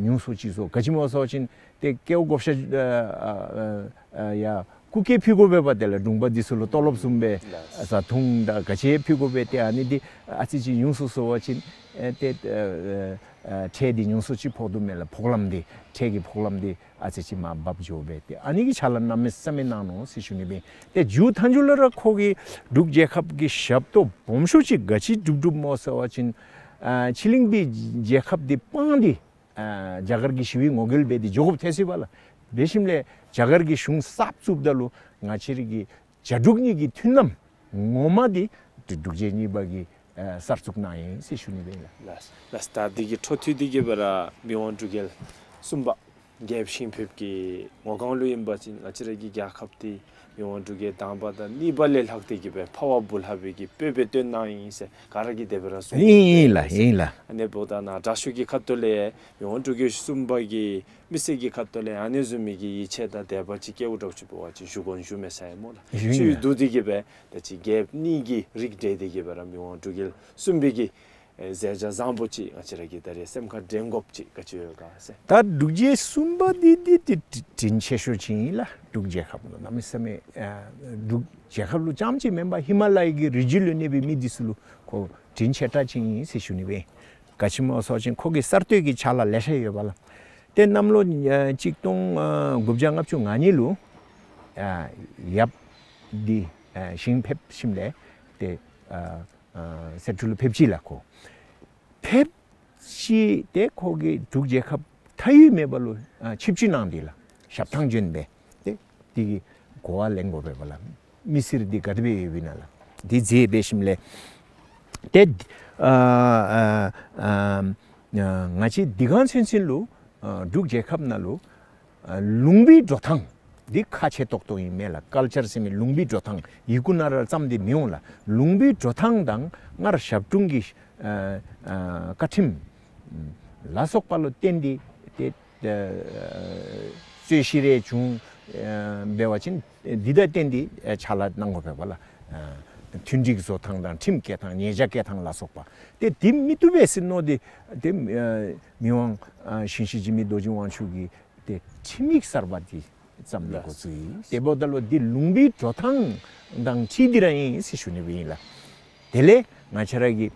ཉུང་སུ་ཅིག་བཟོ། ག་ཅི་སྨོ་ཟེར་བ་ཅིན་ཏེ་སྐལཝ་བགོ་བཤའ་ཨ་ཨ་ཨ་ཡ་སྐུ་སྐལ་ཕུལ་དགོ་པས་པ། དེ་ལས་དྲུང་པ་འདི་ཚུ་ལུ་ཏོ་ལོབ་བཟུམ་སྦེ་ལགས། བཟའ་འཐུང་དང་ག་ཅི་ཕུལ་དགོ་པས། ཏེ་ཨ་ནི་འདི་ཨ་ཙི་ཅིག་ཉུང་སུ་བཟོ་བ་ཅིན་ཨེ་ཏེ་ཨ་ཨ་ཨ་ཁྲལ་འདི་ཉུང་སུ་ཅིག་ཕོག་དོ་མས་ལགས། ཕོག་ལམ་འདི་ཁྲལ་གྱི་ཕོག་ལམ་འདི་ཨ་ཙི་ཅིག་མར་འབབ་འགྱོ་སྦེ་ཏེ་ཨ་ནི་གི་ཕྱག་ལཱ་གནམ་མེད་ས་མེད་གནང་ནུག་ཟེར་ཞུ་ནི་སྦེ། ཏེ་མཇུག་མཐའ་མཇུག་ལུ་ར་ཁོ་གིས་འབྲུག་རྒྱལ་ཁབ་ཀྱི་ཞབས་ཏོག་སྦོམ་ཤོས་ཅིག་ག་ཅི་སྒྲུབ་སྒྲུབ་སྨོ་ཟེར་བ་ཅིན་ཨ་ཕྱི་གླིང་པའི་རྒྱལ་ཁབ་འདི་སྤངས་ཏེ་ཨ་རྒྱ་གར་གྱི་ཞི་བའི་ངོ་རྒོལ་འབད་དེ་འགྱོ་དགོཔ་ཐལ་སོ་ཡི་པ་ལགས། འབད་ཞིནམ་ལས་རྒྱ་གར་གྱི་གཞུང་གསརཔ་བཙུགསཔ་ད་ལུ་ང་བཅས་ར་གི་རྒྱ་འབྲུག་གཉིས་ཀྱི་མཐུན་ལམ་ངོ་མ་འདི་འབྲུག་རྒྱལ་གཉིས་པ་གིས་ཨ་གསར་བཙུགས་གནང་ཡི་ཟེར་ཞུ་ནི་སྦེ་ཨིན་ལགས། ལགས་ལགས། ད་འདི་གི་འཕྲོ་མཐུད་དེ་གི་སྦེ་ར་མི་དབང་འབྲུག་རྒྱལ་གསུམ་པ་རྒྱལཔོ་ཞིང་ཕེབས་ཀྱི་ངོ་གང་ལུ་ཨིན་པ་ཅིན་ང་བཅས་ར་གི་རྒྱལ་ཁབ་འདི་མི་དབང་འབྲུག་རྒྱལ་དང་པ་དང་གཉིས་པ་ལས་ལྷག་སྟེ་གི་སྦེ་འཕགས་པ་སྤུ་ལྷ་བའི་གི་དཔལ་སྦེ་སྟོན་གནང་ཡི་ཟེར་ག་ར་གིས་དེ་སྦེ་ར་གསུང་ཨིན་ལགས། ཨིན་ལགས། ཨ་ནི་འབདཝ་ད་ནཱ་དྲག་ཤོས་ཀྱི་ཁ་ཐུག་ལས་མི་དབང་འབྲུག་རྒྱལ་གསུམ་པ་གི་མི་སེར་གྱི་ཁ་ཐུག་ལས་ཨ་ནི་བཟུམ་མའི་གི་ཡིད་ཆེས་དང་དད་པ་ཅིག་སྐྱེཝ་འདྲཝ་ཅིག་འབད་བ་ཅིན་ཞུ་དགོ་ཞུ་མི་ཟེར་སྨོ་ལགས། ཞུ་ཡི་ཞུ་ཡི་ལགས། འདུག་སྟེ་གི་སྦེ་ད་ཅི་རྒྱལཔོ་གཉིས་ཀྱི་རིགས་འགྲེ་སྟེ་གི་སྦེ་ར་མི་དབང་འབྲུག་རྒྱལ་གསུམ་པའི་གི་ཨེ་མཛད་བྱ་བཟང་པོ་ཅིག་ང་བཅས་ར་གིས་ད་རེས་སེམས་ཁར་དྲན་དགོཔ་ཅིག་ག་ཅི་ཡོད་ག་ཟེར། ད་འབྲུག་རྒྱལ་གསུམ་པ་འདི་འདི་འདི་དྲིན་ཆེ་ཤོས་ཅིག་ཨིན་ལགས། འབྲུག་རྒྱལ་ཁབ་ལུ་གནམ་མེད་ས་མེད་ཨ་འབྲུག་རྒྱལ་ཁབ་ལུ་རྐྱངམ་ཅིག་མེན་པར་ཧི་མ་ལ་ཡའི་གི་རི་རྒྱུད་ལུ་གནས་པའི་མི་འདི་ཚུ་ལུ་ཁོ་དྲིན་ཆེ་དྲགས་ཅིག་ཨིན་ཟེར་ཞུ་ནི་སྦེ། ག་ཅི་སྨོ་ཟེར་བ་ཅིན་ཁོ་གི་གསར་གཏོད་ཀྱི་ཕྱག་ལཱ་ལེ་ཤ་ཡོདཔ་ལགས། ཏེ་གནམ་ལོ་ཨ་གཅིག་སྟོང་ཨ་དགུ་བརྒྱ་ལྔ་བཅུ་ང་གཉིས་ལུ་ཨ་ཡབ་འདི་ཨ་ཞིང་ཕེབས་ཞིནམ་ལས་ཏེ་ཨ་ཨ་སེ་འབྲུག་ལུ་ཕེབས་ཅི་ལགས། ཁོ་ཕེབས་ཅི། ཏེ་ཁོ་གིས་འབྲུག་རྒྱལ་ཁབ་མཐའ་དབུས་མེད་པ་ལུ་ཨ་ཆིབས་བསྒྱུར་གནང་སྟེ་ལགས། ཞབས་ཐང་བྱོན་སྦེ་ཏེ་དེ་གི་གོ་བ་ལེན་དགོ་པས་པ་ལགས། མི་སེར་འདི་ག་དེ་སྦེ་ཡོདཔ་ཨིན་ན་ལགས། དེ་མཛད་འབད་ཞིནམ་ལས་ཏེ་ཨ་ཨ་ཨ་ང་བཅས་འདི་ག་ཚུན་ཚོད་ལུ་ཨ་འབྲུག་རྒྱལ་ཁབ་ནང་ལུ་ཨ་ལུང་པའི་འགྲོ་སྟངས་འདི་ཁག་ཆེ་ཏོག་ཏོ་ཨིན་མས་ལགས། ཀལ་ཅར་ཟེར་མི་ལུང་པའི་འགྲོ་སྟངས་ཡི་གུ་ནང་ར་བརྩམས་ཏེ་མི་འོང་ལགས། ལུང་པའི་འགྲོ་སྟངས་དང་སྔར་ཞབས་དྲུང་གི་ཨ་ཨ་བཀའ་ཁྲིམས་ལ་སོགས་པ་ལུ་བརྟེན་ཏེ་ཏེ་ཨ་རྩོད་གཞི་རེ་བྱུང་ཨ་འབད་བ་ཅིན་འདི་དང་བརྟེན་ཏེ་ཨ་ཕྱག་ལཱ་གནང་དགོ་པས་པ་ལགས། ཨ་མཐུན་འགྲིག་བཟོ་ཐངས་དང་ཁྲིམས་བཀལ་ཐངས་ཉེས་བྱ་བཀལ་ཐངས་ལ་སོགས་པ་ཏེ་འདི་མི་བཏུབ་པས་ཟེར་མནོ་སྟེ་ཏེ་ཨ་མི་དབང་ཨ་ཞིང་གཤེགས་འཇིགས་མེད་རྡོ་རྗེ་དབང་ཕྱུག་གིས་ཏེ་ཁྲིམས་ཡིག་གསར་པ་འདི་བརྩམས་ཏེ་འགོ་བཙུགས་ཡི། དེ་འབདཝ་ད་ལུ་འདི་ལུང་པའི་འགྲོ་སྟངས་དང་འཁྲིལ་ཏེ་ར་ཨིན་ཟེར་ཞུ་ནི་སྦེ་ཨིན་ལགས། དེ་ལས་ང་བཅས་ར་གི་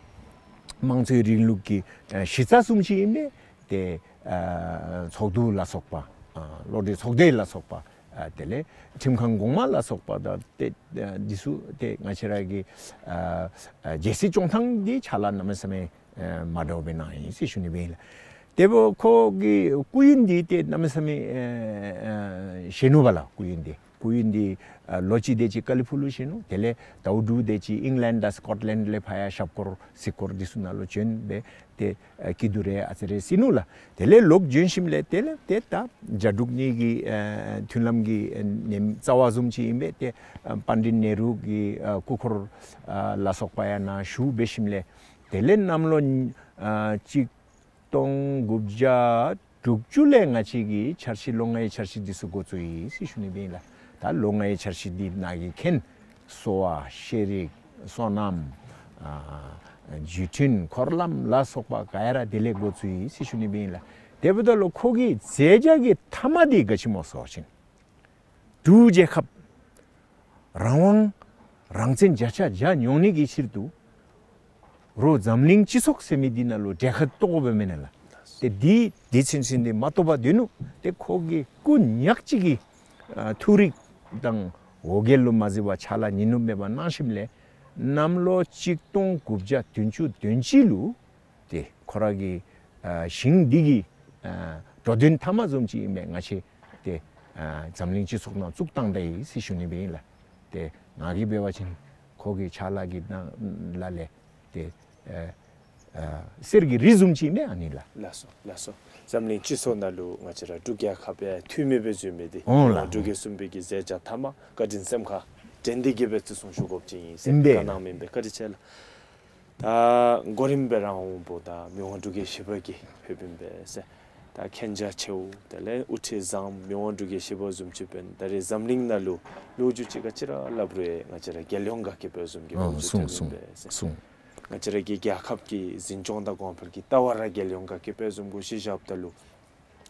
དམངས་གཙོའི་རིང་ལུགས་ཀྱི་ཨ་གཞི་རྩ་བཟུམ་ཅིག་ཨིན་པས། ཏེ་ཨ་ཚོགས་འདུ་ལ་སོགས་པ་ཨ་བློ་གྲོས་ཚོགས་སྡེ་ལ་སོགས་པ་ཨ་དེ་ལས་ཁྲིམས་ཁང་གོང་མ་ལ་སོགས་པ་དང་ཏེ་ཨ་འདི་ཚུ་ཏེ་ང་བཅས་ར་གི་ཨ་ཨ་རྒྱལ་སྲིད་སྐྱོང་ཐངས་འདི་ཕྱག་ལཱ་གནམ་མེད་ས་མེད་ཨ་མ་འདྲཝ་སྦེ་གནང་ཡི་ཟེར་ཞུ་ནི་སྦེ་ཨིན་ལགས། དེ་འབདཝ་ཁོ་གི་སྐུ་ཡོན་འདི་ཏེ་གནམ་མེད་ས་མེད་ཨ་ཨ་བཞེས་ནུག་པ་ལགས། སྐུ་ཡོན་འདི་སྐུ་ཡོན་འདི་ཨ་ལོ་གཅིག་དེ་ཅིག་ཀ་ལི་ཕུག་ལུ་བཞེས་ནུག། དེ་ལས་ཟླཝ་དྲུག་དེ་ཅིག་ཨིང་ལེནཌ་དང་སི་ཀོཊ་ལེནཌ་ལས་ཕར་ཡང་ཞབས་སྐོར་གཟིགས་སྐོར་འདི་ཚུ་ནང་ལུ་བྱོན་སྦེ་ཏེ་ཨ་སྐྱིད་སྡུག་རེ་ཨ་ཙི་རེ་གཟིགས་ནུག་ལགས། དེ་ལས་ལོག་བྱོན་ཞིནམ་ལས་དེ་ལས་ཏེ་ད་རྒྱ་འབྲུག་གཉིས་ཀྱི་ཨ་མཐུན་ལམ་གྱི་ཨ་ནེམ་རྩ་བ་བཟུམ་ཅིག་ཨིན་པས། ཏེ་ཨ་པཎྜི་ཏ་ནེ་རུ་གི་ཨ་སྐུ་འཁོར་ཨ་ལ་སོགས་པ་ཡང་ནཱ་བཞུགས་འབད་ཞིནམ་ལས་དེ་ལས་གནམ་ལོ་ཨ་གཅིག་སྟོང་དགུ་བརྒྱ་དྲུག་ཅུ་ལས་ང་བཅས་ཀྱི་འཆར་གཞི་ལོ་ལྔའི་འཆར་གཞི་འདི་ཚུ་འགོ་བཙུགས་ཡི་ཟེར་ཞུ་ནི་སྦེ་ཨིན་ལགས། ད་ལོ་ལྔའི་འཆར་གཞི་འདི་ནཱ་གིས་མཁྱེན། གསོ་བ་ཤེས་རིག་སོ་ནམ་ཨ་རྒྱུ་འཕྲིན་འཁོར་ལམ་ལ་སོགས་པ་ག་ཡ་ར་དེ་ལས་འགོ་བཙུགས་ཡི་ཟེར་ཞུ་ནི་སྦེ་ཨིན་ལགས། དེ་འབདཝ་ད་ལུ་ཁོ་གི་མཛད་བྱ་གི་མཐའ་མ་འདི་ག་ཅི་སྨོ་ཟེར་བ་ཅིན་འབྲུག་རྒྱལ་ཁབ་རང་དབང་རང་བཙན་བརྒྱ་ཆ་བརྒྱ་མྱོང་ནི་གི་ཕྱིར་དུ་རོགས་འཛམ་གླིང་སྤྱི་ཚོགས་ཟེར་མི་འདི་ནང་ལུ་གྲལ་ཁར་གཏོགས་དགོ་པས་མེན་ན་ལགས། ཏེ་འདི་འདི་ཚུན་ཚོད་འདི་མ་གཏོགས་པར་སྡོད་ནུག། ཏེ་ཁོ་གིས་སྐུ་ཉག་གཅིག་གི་ཨ་ཐུགས་རིག་དང་འོ་བརྒྱལ་ལུ་མ་གཟིགས་པར་ཕྱག་ལཱ་ཉིན་ནུབ་མེད་པར་གནང་ཞིནམ་ལས་གནམ་ལོ་གཅིག་སྟོང་དགུ་བརྒྱ་བདུན་ཅུ་དོན་གཅིག་ལུ་ཏེ་ཁོ་ར་གི་ཨ་ཞིང་འདི་གི་ཨ་འགྲོ་དོན་མཐའ་མ་བཟུམ་ཅིག་ཨིན་པས། ང་བཅས་ཏེ་ཨ་འཛམ་གླིང་སྤྱི་ཚོགས་ནང་བཙུགས་བཏང་ད་ཡི་ཟེར་ཞུ་ནི་སྦེ་ཨིན་ལགས། ཏེ་ང་གིས་འབད་བ་ཅིན་ཁོ་གི་ཕྱག་ལཱ་གི་ནང་ལ་ལས་ཏེ་ཨ་ཨ་གསེར་གྱི་རི་བཟུམ་ཅིག་ཨིན་པས་ཨ་ནི་ལགས། ལགས་སོ་ལགས་སོ། འཛམ་གླིང་སྤྱི་ཚོགས་ནང་ལུ་ང་བཅས་ར་འབྲུག་རྒྱལ་ཁབ་ཡང་འཐུས་མི་སྦེ་འཛུལ་མི་འདི་འོང་ལགས། འབྲུག་རྒྱལ་གསུམ་པའི་གི་མཛད་བྱ་མཐའ་མ་བཀའ་དྲིན་སེམས་ཁར་དྲན་ཏེ་གི་སྦེ་བརྩི་སྲུང་ཞུ་དགོཔ་ཅིག་ཨིན་ཟེར་ཨིན་པས། བཀའ་གནང་མི་ཨིན་པས། བཀའ་དྲིན་ཆེ་ལགས། ད་གོ་རིམ་སྦེ་ར་འོང་འབདཝ་ད་མི་དབང་འབྲུག་རྒྱལ་བཞི་པ་གི་ཕེབས་ཨིན་པས་ཟེར། ད་ མཁྱེན་རྒྱ་ཆེཝ་དེ་ལས་དབུ་ཁྲིད་བཟང་མི་དབང་འབྲུག་རྒྱལ་བཞི་པ་བཟུམ་ཅིག་འབདན་ད་རེས་འཛམ་གླིང་ནང་ལུ་ལོ་རྒྱུས་ཅིག་ག་ཅི་ར་སླབ་རུང་ང་བཅས་ར་རྒྱལ་ཡོངས་དགའ་སྐྱིད་པ་བཟུམ་གྱི་ཨ་ལོ་རྒྱུས་གསུང་ཐོན་གསུང་ནི་སྦེ་ཟེར། གསུང་། ང་བཅས་ར་གི་རྒྱལ་ཁབ་ཀྱི་འཛིན་སྐྱོང་དང་གོང་འཕེལ་གྱི་ལྟ་བ་ར་རྒྱལ་ཡོངས་དགའ་སྐྱིད་པ་བཟུམ་གུ་གཞི་བཞགཔ་ད་ལུ་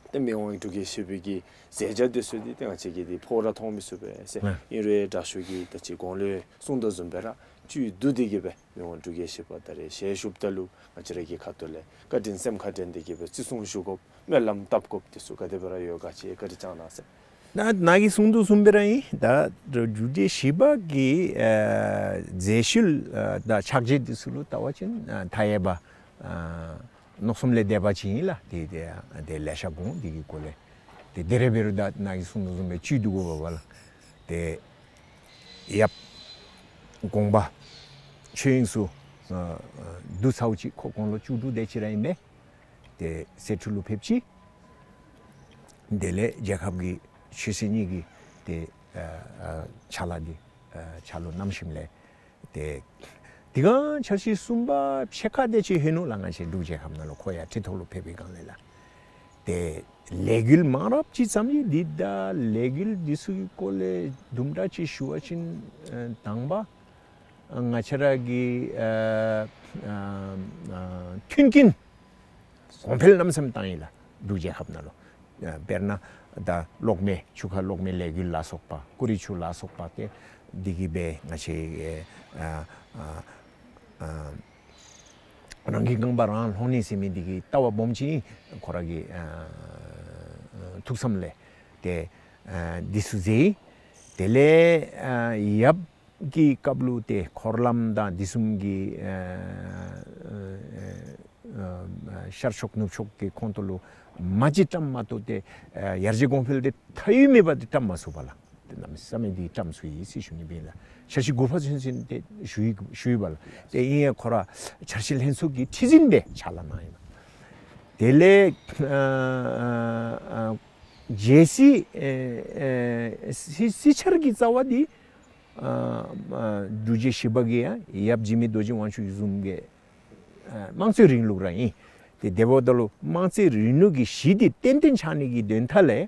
ཏེ་མི་དབང་འབྲུག་རྒྱལ་བཞི་པའི་གི་མཛད་རྗེས་འདི་ཚུ་འདི་ཏེ་ང་བཅས་ཀྱིས་འདི་ཕོ་ར་མཐོང་མི་ཚུགས་པས་ཟེར། ཨིན་རུང་དྲག་ཤོས་ཀྱིས་ད་ཅི་གོང་ལུ་གསུང་དོ་བཟུམ་སྦེ་ར་བཅུད་བསྡུ་སྟེ་གི་སྦེ་མི་དབང་འབྲུག་རྒྱལ་བཞི་པ་ད་རེས་ཞལ་བཞུགསཔ་ད་ལུ་ང་བཅས་ར་གི་ཁ་ཐུག་ལས་བཀའ་དྲིན་སེམས་ཁར་དྲན་ཏེ་གི་སྦེ་བརྩི་སྲུང་ཞུ་དགོཔ་སྨོན་ལམ་བཏབ་དགོཔ་འདི་ཚུ་ག་དེ་སྦེ་ར་ཡོད་ག་ཅིག་བཀའ་དྲིན་བསྐྱང་གནང་ཟེར། ད་ནཱ་གིས་གསུང་དོ་བཟུམ་སྦེ་ར་ཨིན། ད་འབྲུག་རྒྱལ་བཞི་པ་གི་ཨ་མཛད་ཤུལ་ཨ་ད་ཕྱག་རྗེས་འདི་ཚུ་ལུ་བལྟ་བ་ཅིན་ཨ་མཐའ་ཡས་པ་ཨ་མནོ་བསམ་ལས་འདས་པ་ཅིག་ཨིན་ལགས། ཏེ་ཏེ་ཏེ་ལེ་ཤ་དགོངས། འདི་གི་སྐོར་ལས་ཏེ་དེ་རེ་འབད་རུང་ད་ནཱ་གིས་གསུང་དོ་བཟུམ་སྦེ་བཅུད་བསྡུ་དགོ་པས་ལགས། ཏེ་ཡབ་དགོངས་པ་ཆོས་དབྱིངས་སུ་ཨ་ཨ་བསྡུ་ཚརཝ་ཅིག་ཁོ་དགུང་ལོ་བཅུ་དྲུག་དེ་ཅིག་ར་ཨིན་པས། ཏེ་གསེར་ཁྲི་ལུ་ཕེབས་ཅི། དེ་ལས་རྒྱལ་ཁབ་ཀྱི་ཆོས་སྲིད་གཉིས་ཀྱི་ཏེ་ཨ་ཨ་ཕྱག་ལཱ་འདི་ཨ་ཕྱག་ལུ་བསྣམས་ཞིནམ་ལས་ཏེ་དེ་སྒང་འཆར་གཞི་གསུམ་པ་ཕྱེད་ཀ་དེ་ཅིག་ལྷོད་ནུག་ལགས། ང་བཅས་འབྲུག་རྒྱལ་ཁབ་ནང་ལུ་ཁོ་ཡར་ཁྲི་ཐོག་ལུ་ཕེབས་པའི་སྒང་ལས་ལགས། ཏེ་ལས་འགུལ་མང་རབས་ཅིག་བརྩམས་ཡི། འདི་ད་ལས་འགུལ་འདི་ཚུ་གི་སྐོར་ལས་དུམ་གྲ་ཅིག་ཞུ་བ་ཅིན་ཨ་དང་པ་ང་བཅས་ར་གི་ཨ་ཨ་ཨ་མཐུན་རྐྱེན་གོང་འཕེལ་གནམ་མེད་ས་མེད་བཏང་ཡི་ལགས། འབྲུག་རྒྱལ་ཁབ་ནང་ལུ་ཨ་དཔེར་ན་ད་གློག་མེ་ཆུ་ཁ་གློག་མེ་ལས་འགུལ་ལ་སོགས་པ་ཀུ་རི་ཆུ་ལ་སོགས་པ་ཏེ་འདི་གིས་སྦེ་ང་བཅས་ཨ་ཨ་ཨ་རང་གི་རྐང་པ་རང་ལྷོད་ནི་ཟེར་མི་འདི་གི་ལྟ་བ་སྦོམ་ཅིག་ཁོ་ར་གི་ཨ་ཨ་ཐུགས་བསམ་ལས་ཏེ་ཨ་འདི་ཚུ་མཛད་ཡི། དེ་ལས་ཨ་ཡབ་ཀྱི་སྐབས་ལུ་ཏེ་འཁོར་ལམ་དང་འདི་བཟུམ་གྱི་ཨ་ཨ་ཨ་ཨ་ཤར་ཕྱོགས་ནུབ་ཕྱོགས་ཀྱི་ཁོངས་གཏོགས་ལུ་མ་ཅིག་བཀྲམ་མ་གཏོགས་ཏེ་ཨ་ཡར་རྒྱས་གོང་འཕེལ་འདི་མཐའ་དབུས་མེད་པ་འདི་བཀྲམ་མ་ཚུགས་པས་ལགས། ཏེ་གནམ་མེད་ས་མེད་འདི་བཀྲམ་ཚུགས་ཡི་ཟེར་ཞུ་ནི་སྦེ་ལགས། འཆར་གཞི་དགུ་པ་ཚུན་ཚོད་ཏེ་ཞུ་ཡི་ཞུ་ཡི་པས་ལགས། ཏེ་ཨིན་ཡང་ཁོ་ར་འཆར་གཞི་ལྷན་ཚོགས་ཀྱི་ཁྲི་འཛིན་སྦེ་ཕྱག་ལཱ་གནང་ཡི་ལགས། དེ་ལས་ཨ་ཨ་ཨ་རྒྱལ་སྲིད་ཨེ་ཨེ་སྲིད་སྲིད་འཆར་གྱི་རྩ་བ་འདི་ཨ་ཨ་འབྲུག་རྒྱལ་བཞི་པ་གི་ཡང་ཡབ་འཇིགས་མེད་རྡོ་རྗེ་དབང་ཕྱུག་བཟུམ་གྱི་ཨ་དམངས་གཙོའི་རིང་ལུགས་ར་ཨིན། ཏེ་དེ་འབདཝ་ད་ལུ་དམངས་གཙོའི་རིང་ལུགས་ཀྱི་གཞི་འདི་ཏན་ཏན་ཆགས་ནི་གི་དོན་དག་ལས་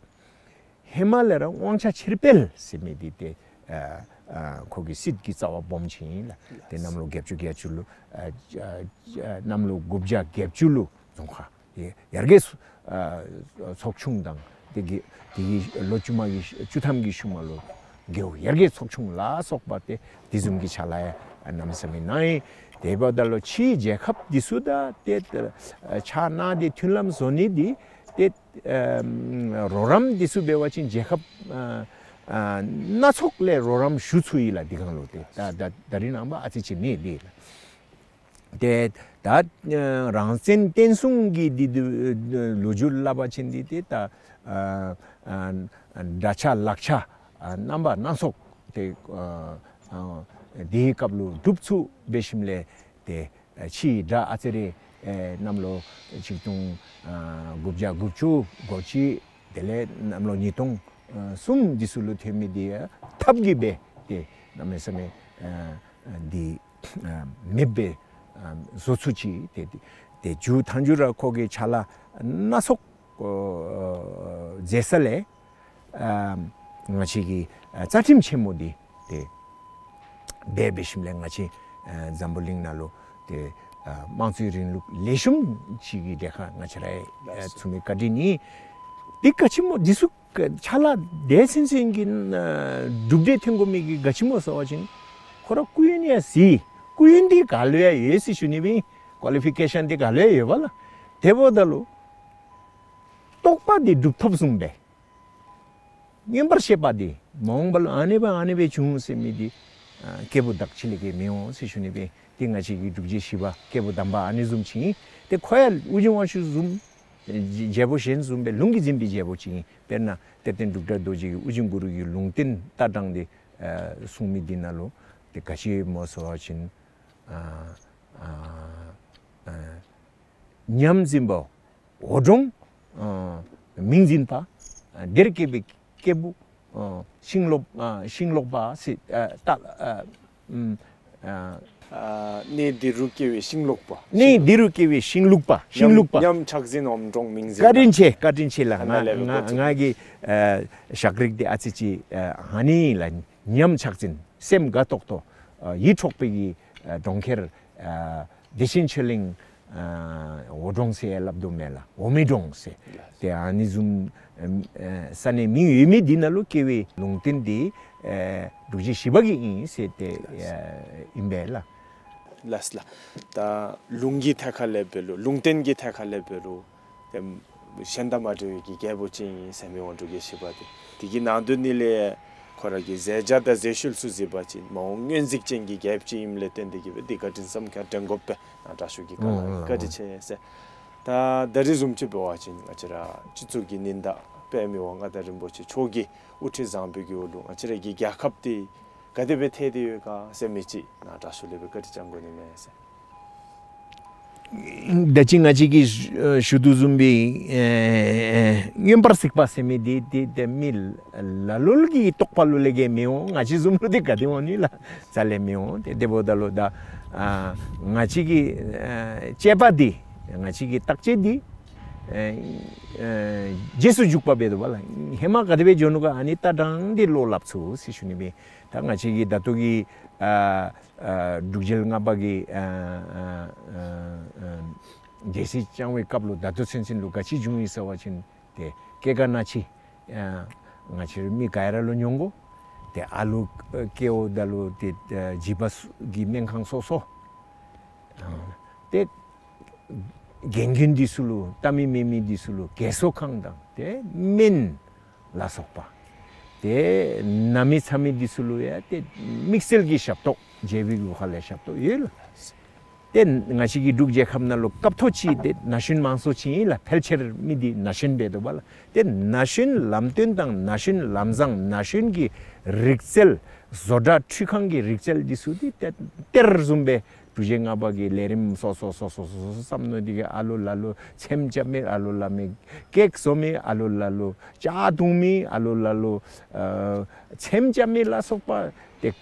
ཧེ་མ་ལས་ར་དབང་ཆ་ཕྱིར་སྤེལ་ཟེར་མི་འདི་ཏེ་ཨ་ཨ་ཁོ་གི་སྲིད་ཀྱི་རྩ་བ་སྦོམ་ཅིག་ཨིན་ལགས། ཏེ་གནམ་ལོ་བརྒྱད་ཅུ་གྱ་བཅུ་ལུ་ཨ་ཨ་ཨ་གནམ་ལོ་དགུ་བརྒྱ་གྱ་བཅུ་ལུ་རྫོང་ཁག་ཡ་ཡར་རྒྱས་ཚོགས་ཨ་ཚོགས་ཆུང་དང་དེ་གི་དེ་གི་ལོ་བཅུ་མ་གི་བཅུ་ཐམ་གྱི་ཤུལ་མ་ལུ་རྒེད་འོག་ཡར་རྒྱས་ཚོགས་ཆུང་ལ་སོགས་པ་ཏེ་དེ་བཟུམ་གྱི་ཕྱག་ལཱ་ཡང་གནམ་མེད་ས་མེད་གནང་ཡི། དེ་འབདཝ་ད་ལུ་ཕྱིའི་རྒྱལ་ཁབ་འདི་ཚུ་དང་ཏེ་ཕྱག་གནང་སྟེ་མཐུན་ལམ་བཟོ་ནི་འདི་ཏེ་ཨ་རོགས་རམ་འདི་ཚུ་འབད་བ་ཅིན་རྒྱལ་ཁབ་ཨ་ཨ་སྣ་ཚོགས་ལས་རོགས་རམ་ཞུ་ཚུགས་ཡི་ལགས། འདི་སྒང་ལུ་ཏེ་ད་ད་ད་རིས་ནངས་པ་ཨ་ཙི་ཅིག་མེད་འདི་ལགས། ཏེ་ད་ཨ་རང་བཙན་བརྟན་སྲུང་གི་འདི་འདི་ལོ་རྒྱུས་སླབ་པ་ཅིན་འདི་ཏེ་ད་ཨ་ཨ་དགྲ་ཤ་ལག་ཤ་ཨ་རྣམ་པ་སྣ་ཚོགས་ཏེ་ཨ་ཨ་དེའི་སྐབས་ལུ་སྒྲུབ་ཚུགས་འབད་ཞིནམ་ལས་ཏེ་ཨ་ཕྱིའི་དགྲ་ཨ་ཙི་རེ་ཨེ་གནམ་ལོ་ཆིག་སྟོང་ཨ་དགུ་བརྒྱ་དགུ་བཅུ་གོ་གཅིག་དེ་ལས་གནམ་ལོ་ཉིས་སྟོང་ཨ་གསུམ་འདི་ཚུ་ལུ་ཐོན་མི་འདི་ཡང་ཐབས་ཀྱིས་སྦེ་ཏེ་གནམ་མེད་ས་མེད་ཨ་ཨ་འདི་ཨ་མེདཔ་སྦེ་ཨ་བཟོ་ཚུགས་ཅི། ཏེ་ཏེ་ཏེ་མཇུག་མཐའ་མཇུག་ར་ཁོ་གིས་ཕྱག་ལཱ་སྣ་ཚོགས་ཨ་མཛད་ས་ལས་ཨ་ང་བཅས་ཀྱི་ཨ་རྩ་ཁྲིམས་ཆེན་མོ་འདི་ཏེ་འབད་འབད་ཞིནམ་ལས་ང་བཅས་ཨ་འཛམ་བུ་གླིང་ནང་ལུ་ཏེ་ཨ་དམངས་གཙོའི་རིང་ལུགས་ལེགས་ཤོམ་ཅིག་གི་གྲལ་ཁར་ང་བཅས་ར་ཨ་ཚུད་མི་བཀའ་དྲིན་ཨིན། འདི་ག་ཅི་སྨོ་འདི་ཚུ་ཕྱག་ལཱ་འདི་ཚུན་ཚོད་ཀྱི་ཨ་གྲུབ་འབྲས་ཐོན་དགོ་མི་གི་ག་ཅི་སྨོ་ཟེར་བ་ཅིན་ཁོ་ར་སྐུ་ཡོན་ཡང་གཟིགས། སྐུ་ཡོན་འདི་ག་ལུ་ཡང་ཡོད་ཟེར་ཞུ་ནི་སྦེ་ཨིན། ཀོ་ལི་ཕི་ཀེ་ཤཱན་འདི་ག་ལུ་ཡང་ཡོད་པས་ལགས། དེ་འབདཝ་ད་ལུ་རྟོགས་པ་འདི་གྲུབ་ཐོབ་བཟུམ་སྦེ་མངོན་པར་ཤེས་པ་འདི་མ་འོངས་པ་ལུ་ཨ་ནི་སྦེ་ཨ་ནི་སྦེ་འབྱུང་ཟེར་མི་འདི་ཨ་སྐྱེས་བུ་བདག་ཅིག་ལས་ཀྱི་མི་འོང་ཟེར་ཞུ་ནི་སྦེ་ཨིན། ཏེ་ང་བཅས་ཀྱི་འབྲུག་རྒྱལ་བཞི་པ་སྐྱེས་བུ་དམ་པ་ཨ་ནི་བཟུམ་ཅིག་ཨིན། ཏེ་ཁོ་ཡང་ཨོ་རྒྱན་དབང་ཕྱུག་བཟུམ་རྒྱལ་པོ་གཞན་བཟུམ་སྦེ་ལུང་གིས་འཛིན་པའི་རྒྱལ་པོ་ཅིག་ཨིན། དཔེར་ན་གཏེར་སྟོན་འབྲུག་སྒྲ་རྡོ་རྗེ་གིས་ཨོ་རྒྱན་གུ་རུ་གི་ལུང་བསྟན་ལྟ་སྟངས་འདི་ཨ་གསུང་མི་འདི་ནང་ལུ་ཏེ་ག་ཅི་སྨོ་ཟེར་བ་ཅིན་ཨ་ཨ་ཨ་ཉམས་འཛིན་པ་འོད་འདྲོངས་ཨ་མིང་འཛིན་པ་ཨ་དེར་སྐྱེས་པའི་སྐྱེས་བུ་ཨ་ཤིང་ལོ་ཨ་ཤིང་ལོ་པ་ཟེར་ཨ་ད་ཨ་ཨམ་ཨ་ ཨ་གནས་འདི་རུ་སྐྱེ་བའི་ཤིང་ལུག་པ། གནས་འདི་རུ་སྐྱེ་བའི་ཤིང་ལུག་པ། ཤིང་ལུག་པ། ཉམས་ཆག་འཛིན་འོམ་འབྲོང་མིང་འཛིན། བཀའ་དྲིན་ཆེ། བཀའ་དྲིན་ཆེ་ལགས། ང་ང་ང་གི་ཨ་ཞག་རིག་འདི་ཨ་ཙི་ཅིག་ཨ་ཧ་ནི་ལགས། ཉམས་ཆག་འཛིན་སེམས་དགའ་ཏོག་ཏོ་ཨ་ཡིད་འཕྲོག་པའི་གི་ཨ་གྲོང་ཁྱེར་ཨ་བདེ་ཆེན་ཆོས་གླིང་ཨ་འོ་འབྲོང་ཟེར་སླབ་དོ་མས་ལགས། འོ་མའི་འབྲོང་ཟེར། ཏེ་ཨ་ནི་བཟུམ་ཨ་ས་གནས་མིང་ཡོད་མི་འདི་ནང་ལུ་སྐྱེ་བའི་ལུང་བསྟན་འདི་ཨ་འབྲུག་རྗེ་བཞི་པ་གི་ཨིན་ཟེར་ཏེ་ཨ་ཨིན་པས་ལགས། ལགས་ལགས། ད་ལུང་གི་ཐད་ཁར་ལས་འབད་རུང་ལུང་བསྟན་གྱི་ཐད་ཁར་ལས་འབད་རུང་ཏེ་གཞན་དང་མ་འདྲ་བའི་གི་རྒྱལ་པོ་ཅིག་ཨིན་ཟེར་མི་འོང་འབྲུག་རྒྱལ་བཞི་པ་འདི། དེ་གི་ནང་དོན་ནི་ལས་ཁོ་ར་གི་མཛད་བྱ་དང་མཛད་ཤུལ་ཚུ་གཟིགས་པ་ཅིན་མ་འོངས་སྔོན་གཟིགས་ཅན་གྱི་རྒྱལཔོ་ཅིག་ཨིནམ་ལས་བརྟེན་ཏེ་གི་སྦེ་འདི་བཀའ་དྲིན་བསམ་ཁར་དྲན་དགོ་པས། ནཱ་དྲག་ཤོས་ཀྱི་བཀའ་ལ་བཀའ་དྲིན་ཆེ་ཟེར། ད་ད་རིས་བཟུམ་ཅིག་འབད་བ་ཅིན་ང་བཅས་ར་སྤྱི་གཙུག་གི་ཉི་ཟླ་པདྨ་དབང་མངའ་བདག་རིན་པོ་ཆེ་མཆོག་གི་དབུ་ཁྲིད་བཟང་པོའི་གི་འོག་ལུ་ང་བཅས་ར་གི་རྒྱལ་ཁབ་འདི་ག་དེ་སྦེ་ཐལ་ཏེ་ཡོད་ག་ཟེར་མི་ཅིག་ནཱ་དྲག་ཤོས་ལས་སྦེ་བཀའ་དྲིན་བསྐྱང་དགོ་ནི་མས་ཟེར། ད་ཅི་ང་བཅས་ཀྱིས་ཞུ་ཞུ་དོ་བཟུམ་སྦེ་ཨེ་མངོན་པར་གཟིགས་པ་ཟེར་མི་འདི་འདི་ཏེ་མི་ལ་ལུ་གི་རྟོགས་པ་ལུ་ལས་ཀྱི་མི་འོང་། ང་བཅས་བཟུམ་ལུ་འདི་ག་དེ་འོང་ནི་ལགས། རྩ་ལས་མི་འོང་། ཏེ་དེ་འབདཝ་ད་ལུ་ད་ཨ་ང་བཅས་ཀྱི་ཨ་དཔྱད་པ་འདི་ང་བཅས་ཀྱི་བརྟག་དཔྱད་འདི་ཨེ་ཨེ་རྗེས་སུ་འཇུག་པ་འབད་དོ་བ་ལགས། ཧེ་མ་ག་དེ་སྦེ་འགྱོ་ནུག་ག་ཨ་ནི་ལྟ་སྟངས་འདི་བློ་སླབ་ཚུགས་ཟེར་ཞུ་ནི་སྦེ། ད་ང་བཅས་ཀྱི་ད་ལྟོ་གི་ཨ་ཨ་འབྲུག་རྒྱལ་ལྔ་པ་གི་ཨ་ཨ་ཨ་ཨ་རྒྱལ་སྲིད་བསྐྱངས་པའི་སྐབས་ལུ་ད་ལྟོ་ཚུན་ཚོད་ལུ་ག་ཅི་བྱུང་ཡི་ཟེར་བ་ཅིན་ཏེ་སྐྱེ་རྒ་ན་འཆི་ཨ་ང་བཅས་ར་མི་ག་ར་ལུ་མྱོང་དགོ། ཏེ་ཨ་ལུ་སྐྱེཝ་ད་ལུ་ཏེ་ཨ་བྱིས་པ་གི་སྨན་ཁང་སོ་སོ། ཨ་ཏེ་རྒན་རྒོན་འདི་ཚུ་ལུ་ལྟ་མི་མེད་མི་འདི་ཚུ་ལུ་རྒས་གསོ་ཁང་དང་ཏེ་སྨན་ལ་སོགས་པ། ཏེ་ན་མི་ཚ་མི་འདི་ཚུ་ལུ་ཡང་ཏེ་དམིགས་བསལ་གྱི་ཞབས་ཏོག་བྱེད་པའི་གི་ཧོངས་ལས་ཞབས་ཏོག་ཡོད་ལགས། ཏེ་ང་བཅས་ཀྱི་འབྲུག་རྒྱལ་ཁབ་ནང་ལུ་སྐབས་ཐོག་ཅིག་ཏེ་ན་གཞོན་མང་ཚོགས་ཅིག་ཨིན་ལགས། ཕལ་ཆེར་མི་འདི་ན་གཞོན་འབད་དོ་བ་ལགས། ཏེ་ན་གཞོན་ལམ་སྟོན་དང་ན་གཞོན་ལམ་བཟང་ན་གཞོན་གྱི་རིག་རྩལ་བཟོ་གྲྭ་འཕྲུལ་ཁང་གི་རིག་རྩལ་འདི་ཚུ་འདི་ཏེ་གཏེར་བཟུམ་སྦེ་འབྲུག་རྒྱལ་ལྔ་པ་གིས་ལས་རིམ་སོ་སོ་སོ་སོ་སོ་སོ་བརྩམས་ནུག། དེ་གིས་ཨ་ལོ་ལ་ལོ་ཚེམ་རྐྱབ་མི་ཨ་ལོ་ལ་ལོ་ཀེཀ་བཟོ་མི་ཨ་ལོ་ལ་ལོ་ཇ་བཏུང་མི་ཨ་ལོ་ལ་ལོ་ཨ་ཚེམ་རྐྱབ་མི་ལ་སོགས་པ་ཏེ་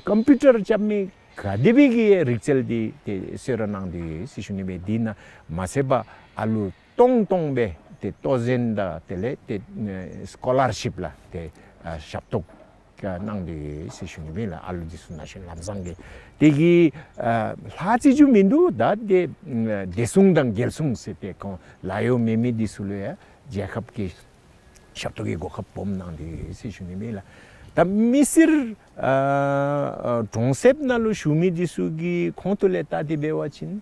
ཀམ་པིའུ་ཊར་རྐྱབ་མི་ག་དེ་སྦེ་གི་རིག་རྩལ་འདི་ཏེ་གསོལ་རས་གནང་སྟེ་ཡོད་ཟེར་ཞུ་ནི་སྦེ། དེ་ནང་མ་ཚད་པར་ཨ་ལོ་སྟོང་སྟོང་སྦེ་ཏེ་ལྟོ་གཟན་དང་དེ་ལས་ཏེ་ཨ་སི་ཀོ་ལར་ཤིཔ་ལགས་ཏེ་ཨ་ཞབས་ཏོག་གནང་སྟེ་ཡོད་ཟེར་ཞུ་ནི་སྦེ་ལགས། ཨ་ལོ་འདི་ཚུ་ན་གཞོན་ལམ་བཟང་གི་དེ་གིས་ཨ་ལྷག་ཅི་ཞུ་མིན་འདུག། ད་ཏེ་ཨ་བདེ་སྲུང་དང་རྒྱལ་སྲུང་ཟེར་ཏེ་ཁོང་ལཱ་གཡོག་མེད་མི་འདི་ཚུ་ལུ་ཡང་རྒྱལ་ཁབ་ཀྱི་ཞབས་ཏོག་གི་གོ་སྐབས་སྦོམ་གནང་སྟེ་ཡོད་ཟེར་ཞུ་ནི་སྦེ་ལགས། ད་མི་སེར་ཨ་ཨ་གྲོང་གསེབ་ནང་ལུ་བཞུགས་མི་འདི་ཚུ་གི་ཁོངས་ཐོག་ལས་བལྟ་སྟེ་འབད་བ་ཅིན་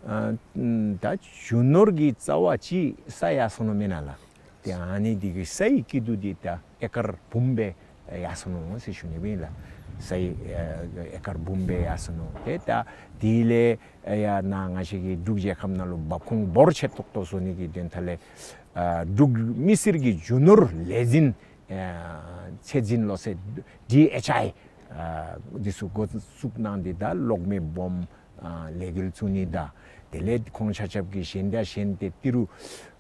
ཨ་ད་རྒྱུ་ནོར་གྱི་རྩ་བ་ཅིག་ས་ཡར་སོང་ནུག་མེན་ན་ལགས། ཏེ་ཨ་ནི་འདི་གི་སའི་སྐྱིད་སྡུག་འདི་ད་ཨེ་ཀར་འབུམ་སྦེ་ཡར་སོང་ནུག་ཟེར་ཞུ་ནི་སྦེ་ལགས། སའི་ཨ་ཨེ་ཀར་འབུམ་སྦེ་ཡར་སོང་ནུག། ཏེ་ད་དེ་ལས་ཡང་ནཱ་ང་བཅས་ཀྱི་འབྲུག་རྒྱལ་ཁབ་ནང་ལུ་འབབ་ཁུངས་འབོར་ཆེ་ཏོག་ཏོ་བཟོ་ནི་གི་དོན་དག་ལས་ཨ་འབྲུག་མི་སེར་གྱི་རྒྱུ་ནོར་ལས་འཛིན་ཨ་ཚད་འཛིན་ལོ་ཚད་ཌི་ཨེཆ་ཨའི་ཨ་འདི་ཚུ་འགོ་བཙུགས་གནང་སྟེ་ད་གློག་མེ་སྦོམ་ཨ་ལས་འགུལ་བཙུགས་ནི་དང་དེ་ལས་ཁོང་ཆ་ཁྱབ་ཀྱིས་གཞན་དང་གཞན་ཏེ་ཏི་རུ་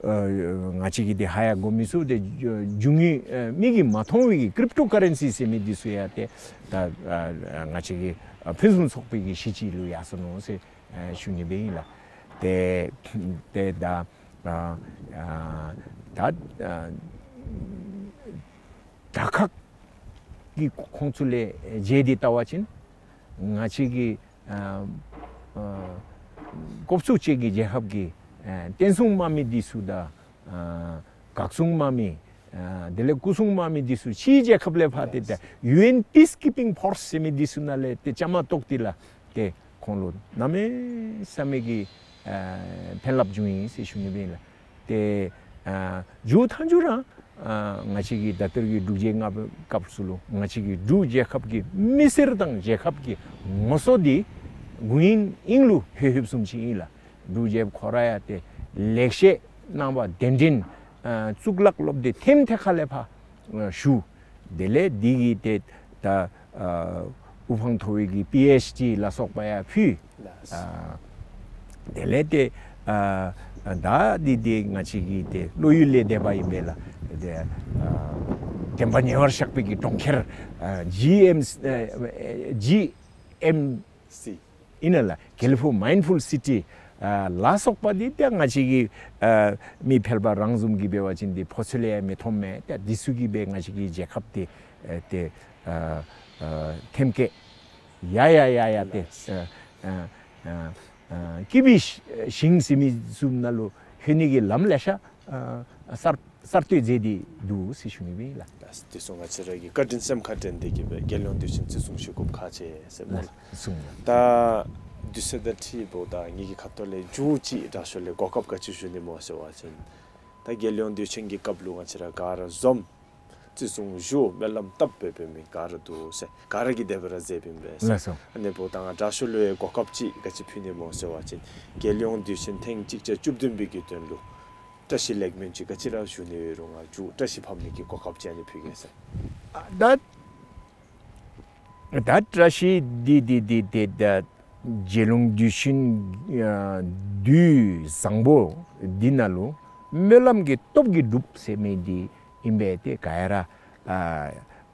ཨ་ང་བཅས་ཀྱིས་འདི་ཧ་ཡང་གོ་མི་ཚུགས། ཏེ་རྒྱུ་དངོས་ཨ་མིག་གིས་མ་མཐོང་བའི་གི་ཀྲིབ་ཊོ་ཀ་རེན་སི་ཟེར་མི་འདི་ཚུ་ཡང་ཏེ་ད་ཨ་ང་བཅས་ཀྱི་ཨ་ཕུན་སུམ་ཚོགས་པའི་གི་གཞི་ཅིག་ལུ་ཡར་སོང་ནུག་ཟེར་ཨ་ཞུ་ནི་སྦེ་ཨིན་ལགས། ཏེ་ཏེ་ད་ཨ་ཨ་ད་ཨ་དྲག་ཁག་གི་ཁོངས་ཚུ་ལས་བརྗེས་ཏེ་བལྟ་བ་ཅིན་ང་བཅས་ཀྱི་ཨ་ཨ་ཀོབ་ཚུགས་ཅན་གྱི་རྒྱལ་ཁབ་ཀྱི་ཨ་བསྟན་སྲུང་དམག་མི་འདི་ཚུ་དང་ཨ་འགག་སྲུང་དམག་མི་ཨ་དེ་ལས་སྐུ་སྲུང་དམག་མི་འདི་ཚུ་ཕྱིའི་རྒྱལ་ཁབ་ལས་ཕར་ཏེ་ད་ཡུ་ཨེན་པིསི་ཀིཔིང་ཕོརསི་ཟེར་མི་འདི་ཚུ་ནང་ལས་ཏེ་བཅའ་མར་གཏོགས་ཏེ་ལགས་ཏེ་ཁོང་ལུ་གནམ་མེད་ས་མེད་ཀྱི་ཨ་ཕན་རླབས་བྱུང་ཡི་ཟེར་ཞུ་ནི་སྦེ་ཨིན་ལགས། ཏེ་ཨ་མཇུག་མཐའ་མཇུག་ར་ཨ་ང་བཅས་ཀྱི་ད་ལྟོ་གི་འབྲུག་རྒྱལ་ལྔ་པའི་སྐབས་སུ་ལུ་ང་བཅས་ཀྱི་འབྲུག་རྒྱལ་ཁབ་ཀྱི་མི་སེར་དང་རྒྱལ་ཁབ་ཀྱི་ངོ་སོ་འདི་དགུང་ཨིན་ཨིན་ལུ་ལྷོད་ལྷོདཔ་བཟུམ་ཅིག་ཨིན་ལགས། འབྲུག་རྒྱལཔོ་ཁོ་ར་ཡང་ཏེ་ལེགས་བཤད་གནང་བ་གདན་འདྲེན་ཨ་གཙུག་ལག་སློབ་སྡེ་ཐེམ་ཐེ་ཁ་ལས་ཕར་ཨ་ཞུ། དེ་ལས་འདི་གིས་ཏེ་ད་ཨ་དབུ་འཕང་མཐོ་བའི་གི་པི་ཨེཆ་ཌི་ལ་སོགས་པ་ཡང་ཕུལ། ལགས། ཨ་དེ་ལས་ཏེ་ཨ་ད་འདི་ཏེ་ང་བཅས་ཀྱི་ཏེ་བློ་ཡུལ་ལས་འདས་པ་ཨིན་པས་ལགས། ཏེ་ཨ་བདེན་པ་ཉེ་བར་བཞག་པའི་གི་གྲོང་ཁྱེར་ཨ་ཇི་ཨེམ་ཨ་ཇི་ཨེམ་སི་ ཨིན་ན་ལགས། དགེ་ལེགས་ཕུག་མའིནཌ་ཕུལ་སི་ཊི་ཨ་ལ་སོགས་པ་འདི་ཏེ་ང་བཅས་ཀྱི་ཨ་མི་ཕལ་པ་རང་བཟུམ་གྱིས་འབད་བ་ཅིན་འདི་ཕོ་ཚོད་ལས་ཡང་མི་མཐོངམ་མས། ཏེ་འདི་ཚུ་གིས་སྦེ་ང་བཅས་ཀྱི་རྒྱལ་ཁབ་འདི་ཨ་ཏེ་ཨ་ཨ་ཐེམ་སྐས་ཡར་ཡར་ཡར་ཡར་ཏེ་ཨ་ཨ་ཨ་ཨ་སྐྱིད་པའི་ཞིང་ཟེར་མི་བཟུམ་ནང་ལུ་ལྷོད་ནི་གི་ལམ་ལེ་ཤ་ཨ་གསར་གསར་གཏོད་མཛད་དེ་འདུག་ཟེར་ཞུ་ནི་ཨིན་ལགས། ལགས། དེ་ཚུ་ང་བཅས་ར་གིས་བཀའ་དྲིན་སེམས་ཁར་དྲན་ཏེ་གིས་སྦེ་རྒྱལ་ཡོངས་དུས་ཆེན་བརྩི་སྲུང་ཞུ་དགོཔ་ཁག་ཆེ་ཟེར་སྨོ་ལགས། ལགས་སོ། ད་དུས་ཚོད་དང་འཁྲིལཝ་ད་ངེ་གི་ཁ་ཐུག་ལས་མཇུག་ཅིག་དྲག་ཤོས་ལས་གོ་སྐབས་ག་ཅི་ཞུ་ནི་སྨོ་ཟེར་བ་ཅིན་ད་རྒྱལ་ཡོངས་དུས་ཆེན་གྱི་སྐབས་ལུ་ང་བཅས་ར་ག་ར་འཛོམས་བརྩི་སྲུང་ཞུ་སྨོན་ལམ་བཏབ་སྦེ་འབད་མི་ག་ར་འདུག་ཟེར། ག་ར་གིས་དེ་སྦེ་ར་མཛད་པའི་ཨིན་པས་ཟེར། ལགས་སོ། ཨ་ནི་འབདཝ་ད་ང་དྲག་ཤོས་ལུ་ཡང་གོ་སྐབས་ཅིག་ག་ཅི་ཕུལ་ནི་སྨོ་ཟེར་བ་ཅིན་རྒྱལ་ཡོངས་དུས་ཆེན་ཐེངས་གཅིག་བརྒྱ་བཅུ་བདུན་པའི་གི་དོན་ལུ་བཀྲ་ཤིས་ལེགས་སྨོན་ཅིག་ག་ཅི་ར་ཞུ་ནི་ཡོད་རུང་ང་མཇུག་བཀྲ་ཤིས་ཕབ་ནི་གི་གོ་སྐབས་ཅིག་ཨ་ནི་ཕུལ་གེ་ཟེར། ཨ་ད་ད་བཀྲ་ཤིས་འདི་འདི་འདི་འདི་ད་རྒྱལ་ཡོངས་དུས་ཆེན་ཨ་དུས་བཟང་པོ་འདི་ནང་ལུ་སྨོན་ལམ་གྱི་སྟོབས་ཀྱིས་འགྲུབ་ཟེར་མི་འདི་ཨིན་པས། ཏེ་ག་ཡ་ར་ཨ་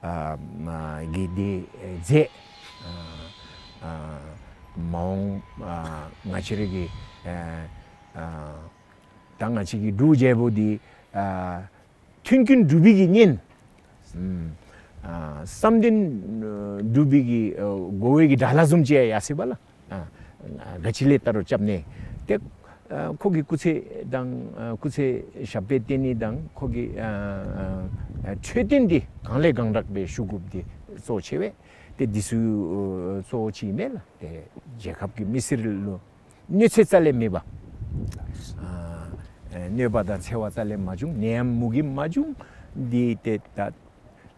ཨ་མ་གིས་འདི་མཛད། ཨ་ཨ་མ་འོངས་ཨ་ང་བཅས་ར་གི་ཨ་ཨ་ད་ང་བཅས་ཀྱི་འབྲུག་རྒྱལ་པོ་འདི་ཨ་མཐུན་རྐྱེན་སྒྲུབ་པའི་གི་གཉེན། ཨ་བསམ་དོན་ཨ་འགྲུབ་པའི་གི་ཨ་གོ་བའི་གི་དགྲ་ལྷ་བཟུམ་ཅིག་ཡ་ཡར་སོ་ཡི་པ་ལགས། ཨ་ག་ཅི་ལས་ད་རུང་རྐྱབ་ནི། ཏེ་ཨ་ཁོ་གི་སྐུ་ཚེ་དང་ཨ་སྐུ་ཚེ་ཞབས་པད་བརྟན་ནི་དང་ཁོ་གི་ཨ་ཨ་འཕྲོད་བསྟེན་འདི་གང་ལས་གང་དྲག་སྦེ་ཞུ་དགོཔ་འདི་གཙོ་ཆེ་བས། ཏེ་འདི་ཚུ་ཨ་གཙོ་ཆེ་ཨིན་མས་ལགས། ཏེ་རྒྱལ་ཁབ་ཀྱི་མི་སེར་ལུ་གནོད་འཚེ་རྩ་ལས་མེད་པ། ཨ་ཨ་གནོད་པ་དང་འཚེ་བ་རྩ་ལས་མ་བྱུང་། ནད་ཡམས་མུ་གེ་མ་བྱུང་། འདི་ཏེ་ད་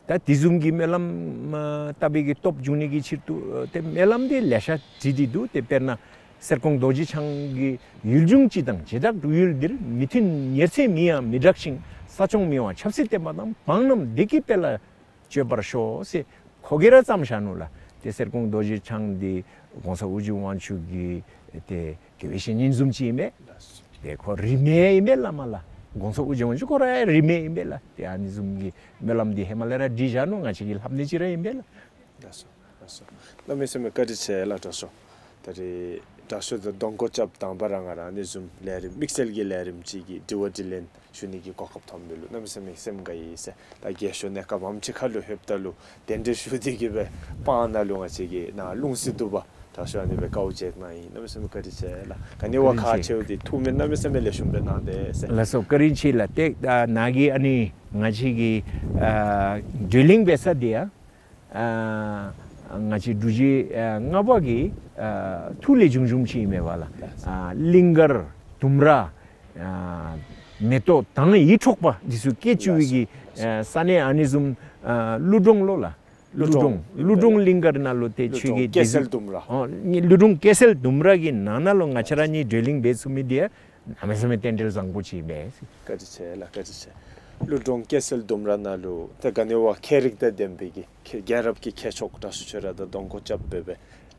ད་དེ་བཟུམ་གྱི་སྨོན་ལམ་ཨ་བཏབ་པའི་གི་སྟོབས་འབྱུང་ནི་གི་ཕྱིར་དུ་ཨ་ཏེ་སྨོན་ལམ་འདི་ལེ་ཤ་བྲིས་ཏེ་འདུག། ཏེ་དཔེར་ན་གསེར་ཀོང་རྡོ་རྗེ་འཆང་གི་ཡུལ་ལྗོངས་སྤྱི་དང་བྱེ་བྲག་འབྲུག་ཡུལ་འདིར། མི་མཐུན་ཉེར་འཚེ་མི་ཡང་མི་བསྒྲགས་ཤིང་། ས་སྐྱོང་མི་དབང་ཆབ་སྲིད་བསྟན་པ་དང་། འབངས་རྣམས་བདེ་སྐྱིད་དཔལ་ལ་སྤྱོད་པར་ཤོག་ཟེར་ཁོ་གིས་ར་བརྩམས་བཞག་ནུག་ལགས། ཏེ་གསེར་ཀོང་རྡོ་རྗེ་འཆང་འདི་གོང་ས་ཨོ་རྒྱན་དབང་ཕྱུག་གི་ཏེ་དགེ་བའི་བཤེས་གཉེན་བཟུམ་ཅིག་ཨིན་མས། ཏེ་ཁོ་རིས་མེད་ཨིན་མས་ལགས། མ་ལགས་གོང་ས་ཨོ་རྒྱན་དབང་ཕྱུག་ཁོ་ར་ཡང་རིས་མེད་ཨིན་མས་ལགས། ཏེ་ཨ་ནི་བཟུམ་གྱི་སྨོན་ལམ་འདི་ཧེ་མ་ལས་ར་བྲིས་བཞག་ནུག། ང་བཅས་ཀྱིས་ལྷབ་ནི་ཅིག་ར་ཨིན་མས་ལགས། ལགས་སོ། ལགས་སོ། གནམ་མེད་ས་མེད་བཀའ་དྲིན་ཆེ་ལགས་དྲག་ཤོས། ད་རེས་དྲག་ཤོས་དང་གདོང་སྐོར་རྐྱབ་དང་པ་ར་ང་ར་ཨ་ནི་བཟུམ་ལས་རིམ་དམིགས་བསལ་གྱི་ལས་རིམ་ཅིག་གི་དྲི་བ་དྲིས་ལན་ཞུ་ནི་གི་གོ་སྐབས་ཐོབ་མི་ལུ་གནམ་མེད་ས་མེད་སེམས་དགའ་ཡི་ཟེར། ད་རྒས་ཤོས་གནས་སྐབས་ཨམ་ཆི་ཁ་ལུ་ལྷོདཔ་ད་ལུ་གདན་འདྲེན་ཞུ་སྟེ་གིས་སྦེ་སྤང་ནང་ལུ་ང་བཅས་ཀྱི་ནཱ་ལུང་བསིལ་དུ་སྦེ་དྲག་ཤོས་ཨ་ནི་སྦེ་དཀའཝ་སྤྱད་གནང་ཡི། གནམ་མེད་ས་མེད་བཀའ་དྲིན་ཆེ་ལགས། ག་ནི་བ་བཀའ་དྲིན་ཆེ། ཁག་ཆེཝ་འདི་ཐུགས་སྨོན་གནམ་མེད་ས་མེད་ལེགས་ཤོམ་སྦེ་གནང་སྟེ་ཟེར། ལགས་སོ། བཀའ་དྲིན་ཆེ་ལགས། ཏེ་ད་ནཱ་གི་ཨ་ནི་ང་བཅས་ཀྱི་ཨ་བགྲོ་གླེང་འབད་ས་འདི་ཡང་ཨ་ང་བཅས་འབྲུག་རྒྱལ་ཨ་ལྔ་པ་གི་ཨ་ཐུགས་ལས་བྱུང་བྱུངམ་ཅིག་ཨིན་མས་པ་ལགས། ཨ་གླིང་དཀར་ལྡུམ་ར་ཨ་མེ་ཏོག་དང་ཡིད་འཕྲོག་པ་འདི་ཚུ་སྐྱེ་བཅུག་པའི་གི་ཨ་ས་གནས་ཨ་ནི་བཟུམ་ཨ་ཀླུ་སྒྲུང་ལོ་ལགས། ཀླུ་སྒྲུང་ཀླུ་སྒྲུང་ཀླུ་སྒྲུང་གླིང་དཀར་ནང་ལུ་ཏེ་ཀླུ་ཆོས་སྒྲུང་ཀྱི་སྐྱེད་ཚལ་ལྡུམ་ར། ཨོ་ཀླུ་སྒྲུང་སྐྱེད་ཚལ་ལྡུམ་ར་གི་ནང་ན་ལུ་ང་བཅས་ར་གཉིས་བགྲོ་གླེང་འབད་ཚུགས་མི་འདི་ཡང་གནམ་མེད་ས་མེད་རྟེན་འབྲེལ་བཟང་པོ་ཅིག་ཨིན་པས། བཀའ་དྲིན་ཆེ་ལགས། བཀའ་དྲིན་ཆེ། ཀླུ་སྒྲུང་སྐྱེད་ཚལ་ལྡུམ་ར་ནང་ལུ་ཏེ་ག་ནི་བ་མཁས་རིག་དང་ལྡན་པའི་གི་མཁས་རྒྱལ་རབས་ཀྱི་མཁས་མཆོག་དྲག་ཤོས་ཁྱོད་ར་དང་གདོང་སྐོར་རྐྱབ་སྦེ་སྦེ་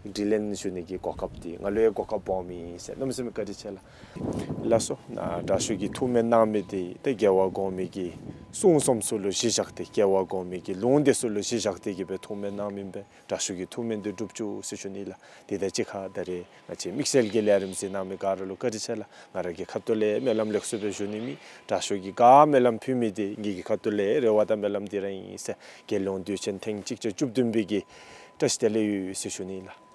དྲིས་ལན་ཞུ་ནི་གི་གོ་སྐབས་འདི་ང་ལུ་ཡང་གོ་སྐབས་སྦོམ་ཨིན་ཟེར། གནམ་མེད་ས་མེད་བཀའ་དྲིན་ཆེ་ལགས། ལགས་སོ། ནཱ་དྲག་ཤོས་ཀྱིས་ཐུགས་སྨོན་གནང་མི་འདི་ཏེ་རྒྱལ་བ་གོང་མའི་གི་གསུང་རྩོམ་ཚུ་ལུ་གཞི་བཞག་སྟེ་རྒྱལ་བ་གོང་མའི་གི་ལུང་འདི་ཚུ་ལུ་གཞི་བཞག་སྟེ་གིས་སྦེ་ཐུགས་སྨོན་གནང་མི་ཨིན་པས། དྲག་ཤོས་ཀྱི་ཐུགས་སྨོན་འདི་འགྲུབ་བཅུག་ཟེར་ཞུ་ནི་ལགས། དེ་དང་གཅིག་ཁར་ད་རེས་ང་བཅས་དམིགས་བསལ་གྱི་ལས་རིམ་གཟིགས་གནང་མི་ག་ར་ལུ་བཀའ་དྲིན་ཆེ་ལགས། ང་ར་གི་ཁ་ཐུག་ལས་སྨོན་ལམ་ལེགས་སོ་སྦེ་ཞུ་ནི་མེད། དྲག་ཤོས་ཀྱིས་ག་སྨོན་ལམ་ཕུལ་མི་འདི་ངེ་གི་ཁ་ཐུག་ལས་རེ་བ་དང་སྨོན་ལམ་འདི་ར་ཨིན་ཟེར། རྒྱལ་ཡོངས་དུས་ཆེན་ཐེངས་གཅིག་བརྒྱ་བཅུ་བདུན་པའི་གི་བཀྲ་ཤིས་བདེ་ལེགས་ཡོད་ཟེར་ཞུ་ནི་ལགས།